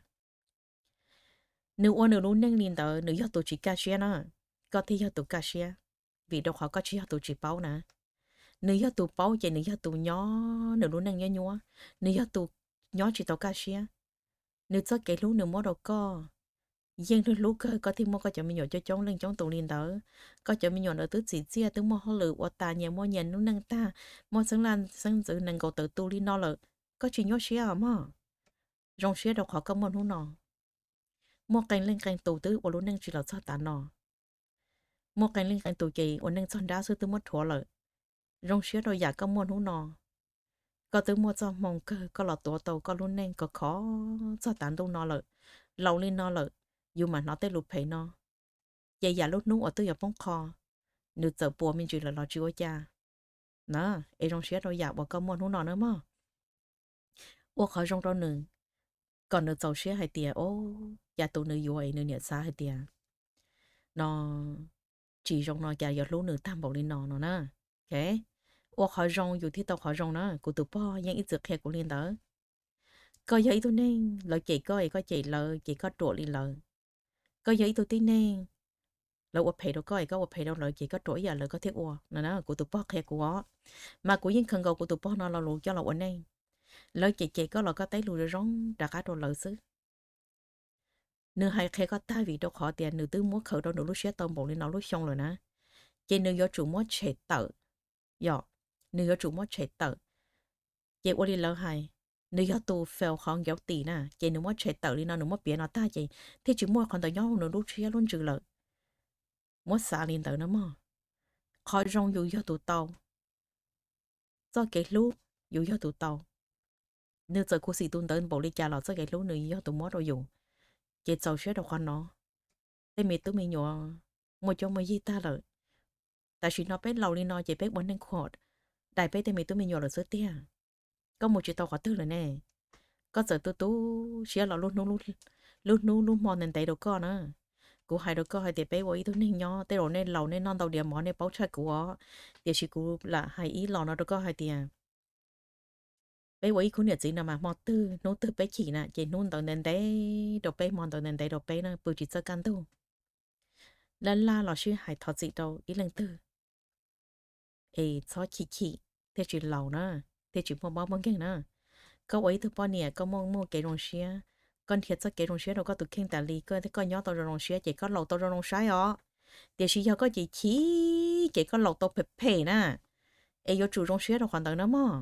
Nws ua nws lub neej li ntawd nws yog tus tsis kaj siab na, koj thiaj yog tus kaj siab, vim rau qhov koj tsis yog tus tsis paub na. Nws yog tus paub ces nws yog tus nyob nws lub neej nyob nyuab, nws yog tus nyob tsis tau kaj siab. Nws txoj kev hlub nws muab rau koj, yeej hlub hlub kawg koj thiaj muaj koj cov me nyuam coob coob leej coob tus li ntawd. Koj cov me nyuam ntawd twb txim txiaj twb muaj hauj lwm ua tas nyias muaj nyias lub neej tag, muaj xeeb laj xeeb ntxwv nees nkaum tawm tus li no lawm, koj tsis nyuaj siab os mog. Zoo siab rau qhov koj muaj hnub no. Muaj qee leej qee tus twb ua lub neej tsis los txog tav no. Muaj qee leej qee tus ces ua neej txog nrab xwb twb muab rhuav lawm. Zoo siab rau yam koj muaj hnub no. Koj twb muaj txoj hmoo kawg koj los tuav tau koj lub neej khov khov txog tav ntuj no lawm. Laus li no lawm, yus mam hnov tej lus phem no. Ces yam lub hnub uas twb yuav poob qho, nws txawm puas me ntsis lawm los tsis ua cas na. Es zoo siab rau yam uas koj muaj hnub no nawb mog. Ua qhov zoo rau nws, kom nws txaus siab hais tias, o, cas tus nws yuav es nws niam xav hais tias no tsis zoo no cas yuav hlub nws tag npaum li no no na. Ua qhov zoo yus thiaj tau qhov zoo na, kuv tus pog yeej ib txwm qhia kuv li ntawd. Koj yog ib tug neeg lawv cem koj es koj cem lawv ces koj ruam li lawv. Koj yog ib tug tib neeg lawv ua phem rau koj es koj ua phem rau lawv ces koj ruam ib yam lawv koj thiaj ua no na, kuv tus pog qhia kuv os. Mas kuv yeej khaws nkaus kuv tus pog no lo lus coj los ua neej. Lawv cem cem koj los koj teb lus zoo zoo rov qab rau lawv xwb. Nws hais qhia koj tag vim rau qhov tias nws twb muab khaws rau nws lub siab tau npaum li no lub xyoo lawm na, ces nws yuav tsum muab tshem tawm. Yog, nws yuav tsum muab tshem tawm. Ces ua li lawv hais, nws yog tus fail qhov nkev tim na, ces nws muab tshem tawm li no, nws muab piav no tag ces thiaj tsis muaj qhov ntawd nyob hauv nws lub siab lub ntsws lawm. Muab xav li ntawd na mog. Qhov zoo yus yog tus tau, txoj kev hlub yus yog tus tau. Nws txawm khuv xim tus ntawd npaum li cas los txoj kev hlub nws yog tus muab rau yus. Ces txaus siab rau qhov no. Tej me tub me nyuam muaj cuab muaj yig tag lawm. Tam sim no peb laus li no ces peb ua neej khuam dais peb tej me tub me nyuam lawm xwb tiag. Koj mus tsis tau qhov twg lawm ne. Koj txawm tu tu siab los lub hnub lub hmo ntev ntev rau koj na. Kuv hais rau koj hais tias peb ua ib tug neeg nyob tej zaum nej laus nej noj ntau diav mov nej paub tshaj kuv os. Tiam sis kuv lam hais ib los no rau koj hais tias peb ua ib khub niam txiv no mas hmo twg hnub twg peb chim na ces hnub ntawd ntev ntev rau peb, hmo ntawd ntev ntev rau peb na, pw tsis txawj kaj ntug. Laj laj los sib hais thov txim rau ib leej twg. Es txhob chim chim thiaj tsis laus na, thiaj tsis muaj mob muaj nkeeg na. Koj ua ib tug poj niam koj muaj muaj kev zoo siab, koj nrhiav txoj kev zoo siab rau koj tus kheej tas li, koj nyob tau zoo zoo siab ces koj laus tau zoo zoo saib os. Tiam sis yog koj chim chim ces koj laus tau phem phem na. Es yuav tsum zoo siab rau qhov ntawd na mog.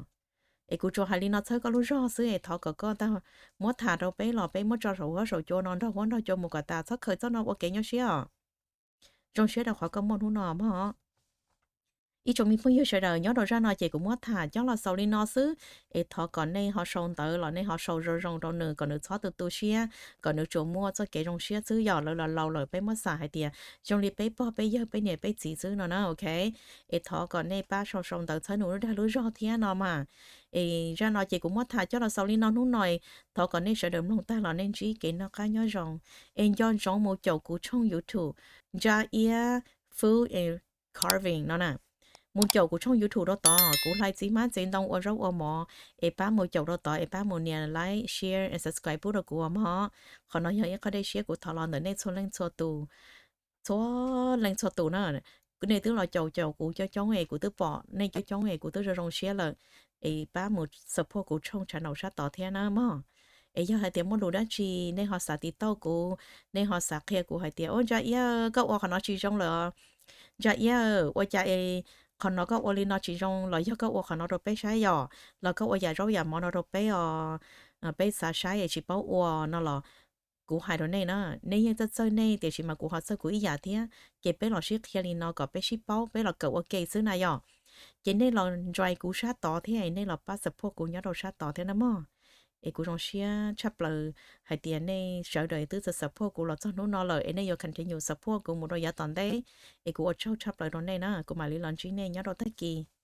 Es kuv tsuas hais li no txhawb koj lub zog xwb es thov kom koj muab tham rau peb los peb muab tso saum huab saum cua no nrog huab nrog cua mus kom tas, txhob khaws txoj no ua kev nyuaj siab os. Zoo siab rau qhov koj muaj hnub no mog. Ib tsoom me phooj ywg sawv daws, nyob rau zaj no ces kuv muab tham coj los xaus li no xwb, es thov kom nej ho sau ntawv los nej ho sau zoo zoo rau nws kom nws txhob tu tu siab, kom nws tsuas muaj txoj kev zoo siab xwb. Yog lawv los laus lawm peb muab xav hais tias zoo li peb pog peb yawg peb niam peb txiv xwb no na, ok. Es thov kom nej pab sau sau ntawv txhawb nws lub dag lub zog thiab no mas. Es zaj no ces kuv muab tham coj los xaus li no hnub no, thov kom nej sawv daws mloog tag los nej ntsib kev noj qab nyob zoo. Es nco ntsoov mus caum kuv tshooj YouTube Ntsa Iab Food and Carving no na. Mus caum kuv tshooj YouTube rau tod, kuv hlais txiv hmab txiv ntoo ua zaub ua mov, es pab mus caum rau tod, es pab mus nias like, share and subscribe pub rau kuv os mog. Qhov no yog ib qho dej siab kuv thov los ntawm nej txhua leej txhua tus, txhua leej txhua tus na. Nej twb los caum caum kuv coob coob es kuv twb pom nej coob coob es kuv twb zoo zoo siab lawm, es pab mus support kuv tshooj channel sab tod thiab na mog. Es yog hais tias muaj lus dab tsi nej ho xav tiv tauj kuv, nej ho xav qhia kuv hais tias, ua Ntsa Iab, koj ua qhov no tsis zoo lawm, Ntsa Iab, ua cas es qhov no koj ua li no tsis zoo, los yog koj ua qhov no rau peb saib yom, los koj ua yam zaub yam mov no rau peb os, peb xav saib es tsis paub ua no los kuv hais rau nej na, nej yeej txawj txawj nej tiam sis mas kuv ho txawj kuv ib yam thiab, ces peb los sib qhia li no kom peb sib paub, peb los kawm ua ke xwb na yom. Ces nej los join kuv sab tod thiab, nej los pab support kuv nyob rau sab tod thiab na mog. Es kuv zoo siab tshaj plaws hais tias nej sawv daws twb txawj support kuv los txog hnub no lawm, es nej yuav continue support kuv mus rau yav tom ntej, es kuv ua tsaug tshaj plaws rau nej na, kuv mam li los ntsib nej nyob rau tag kis.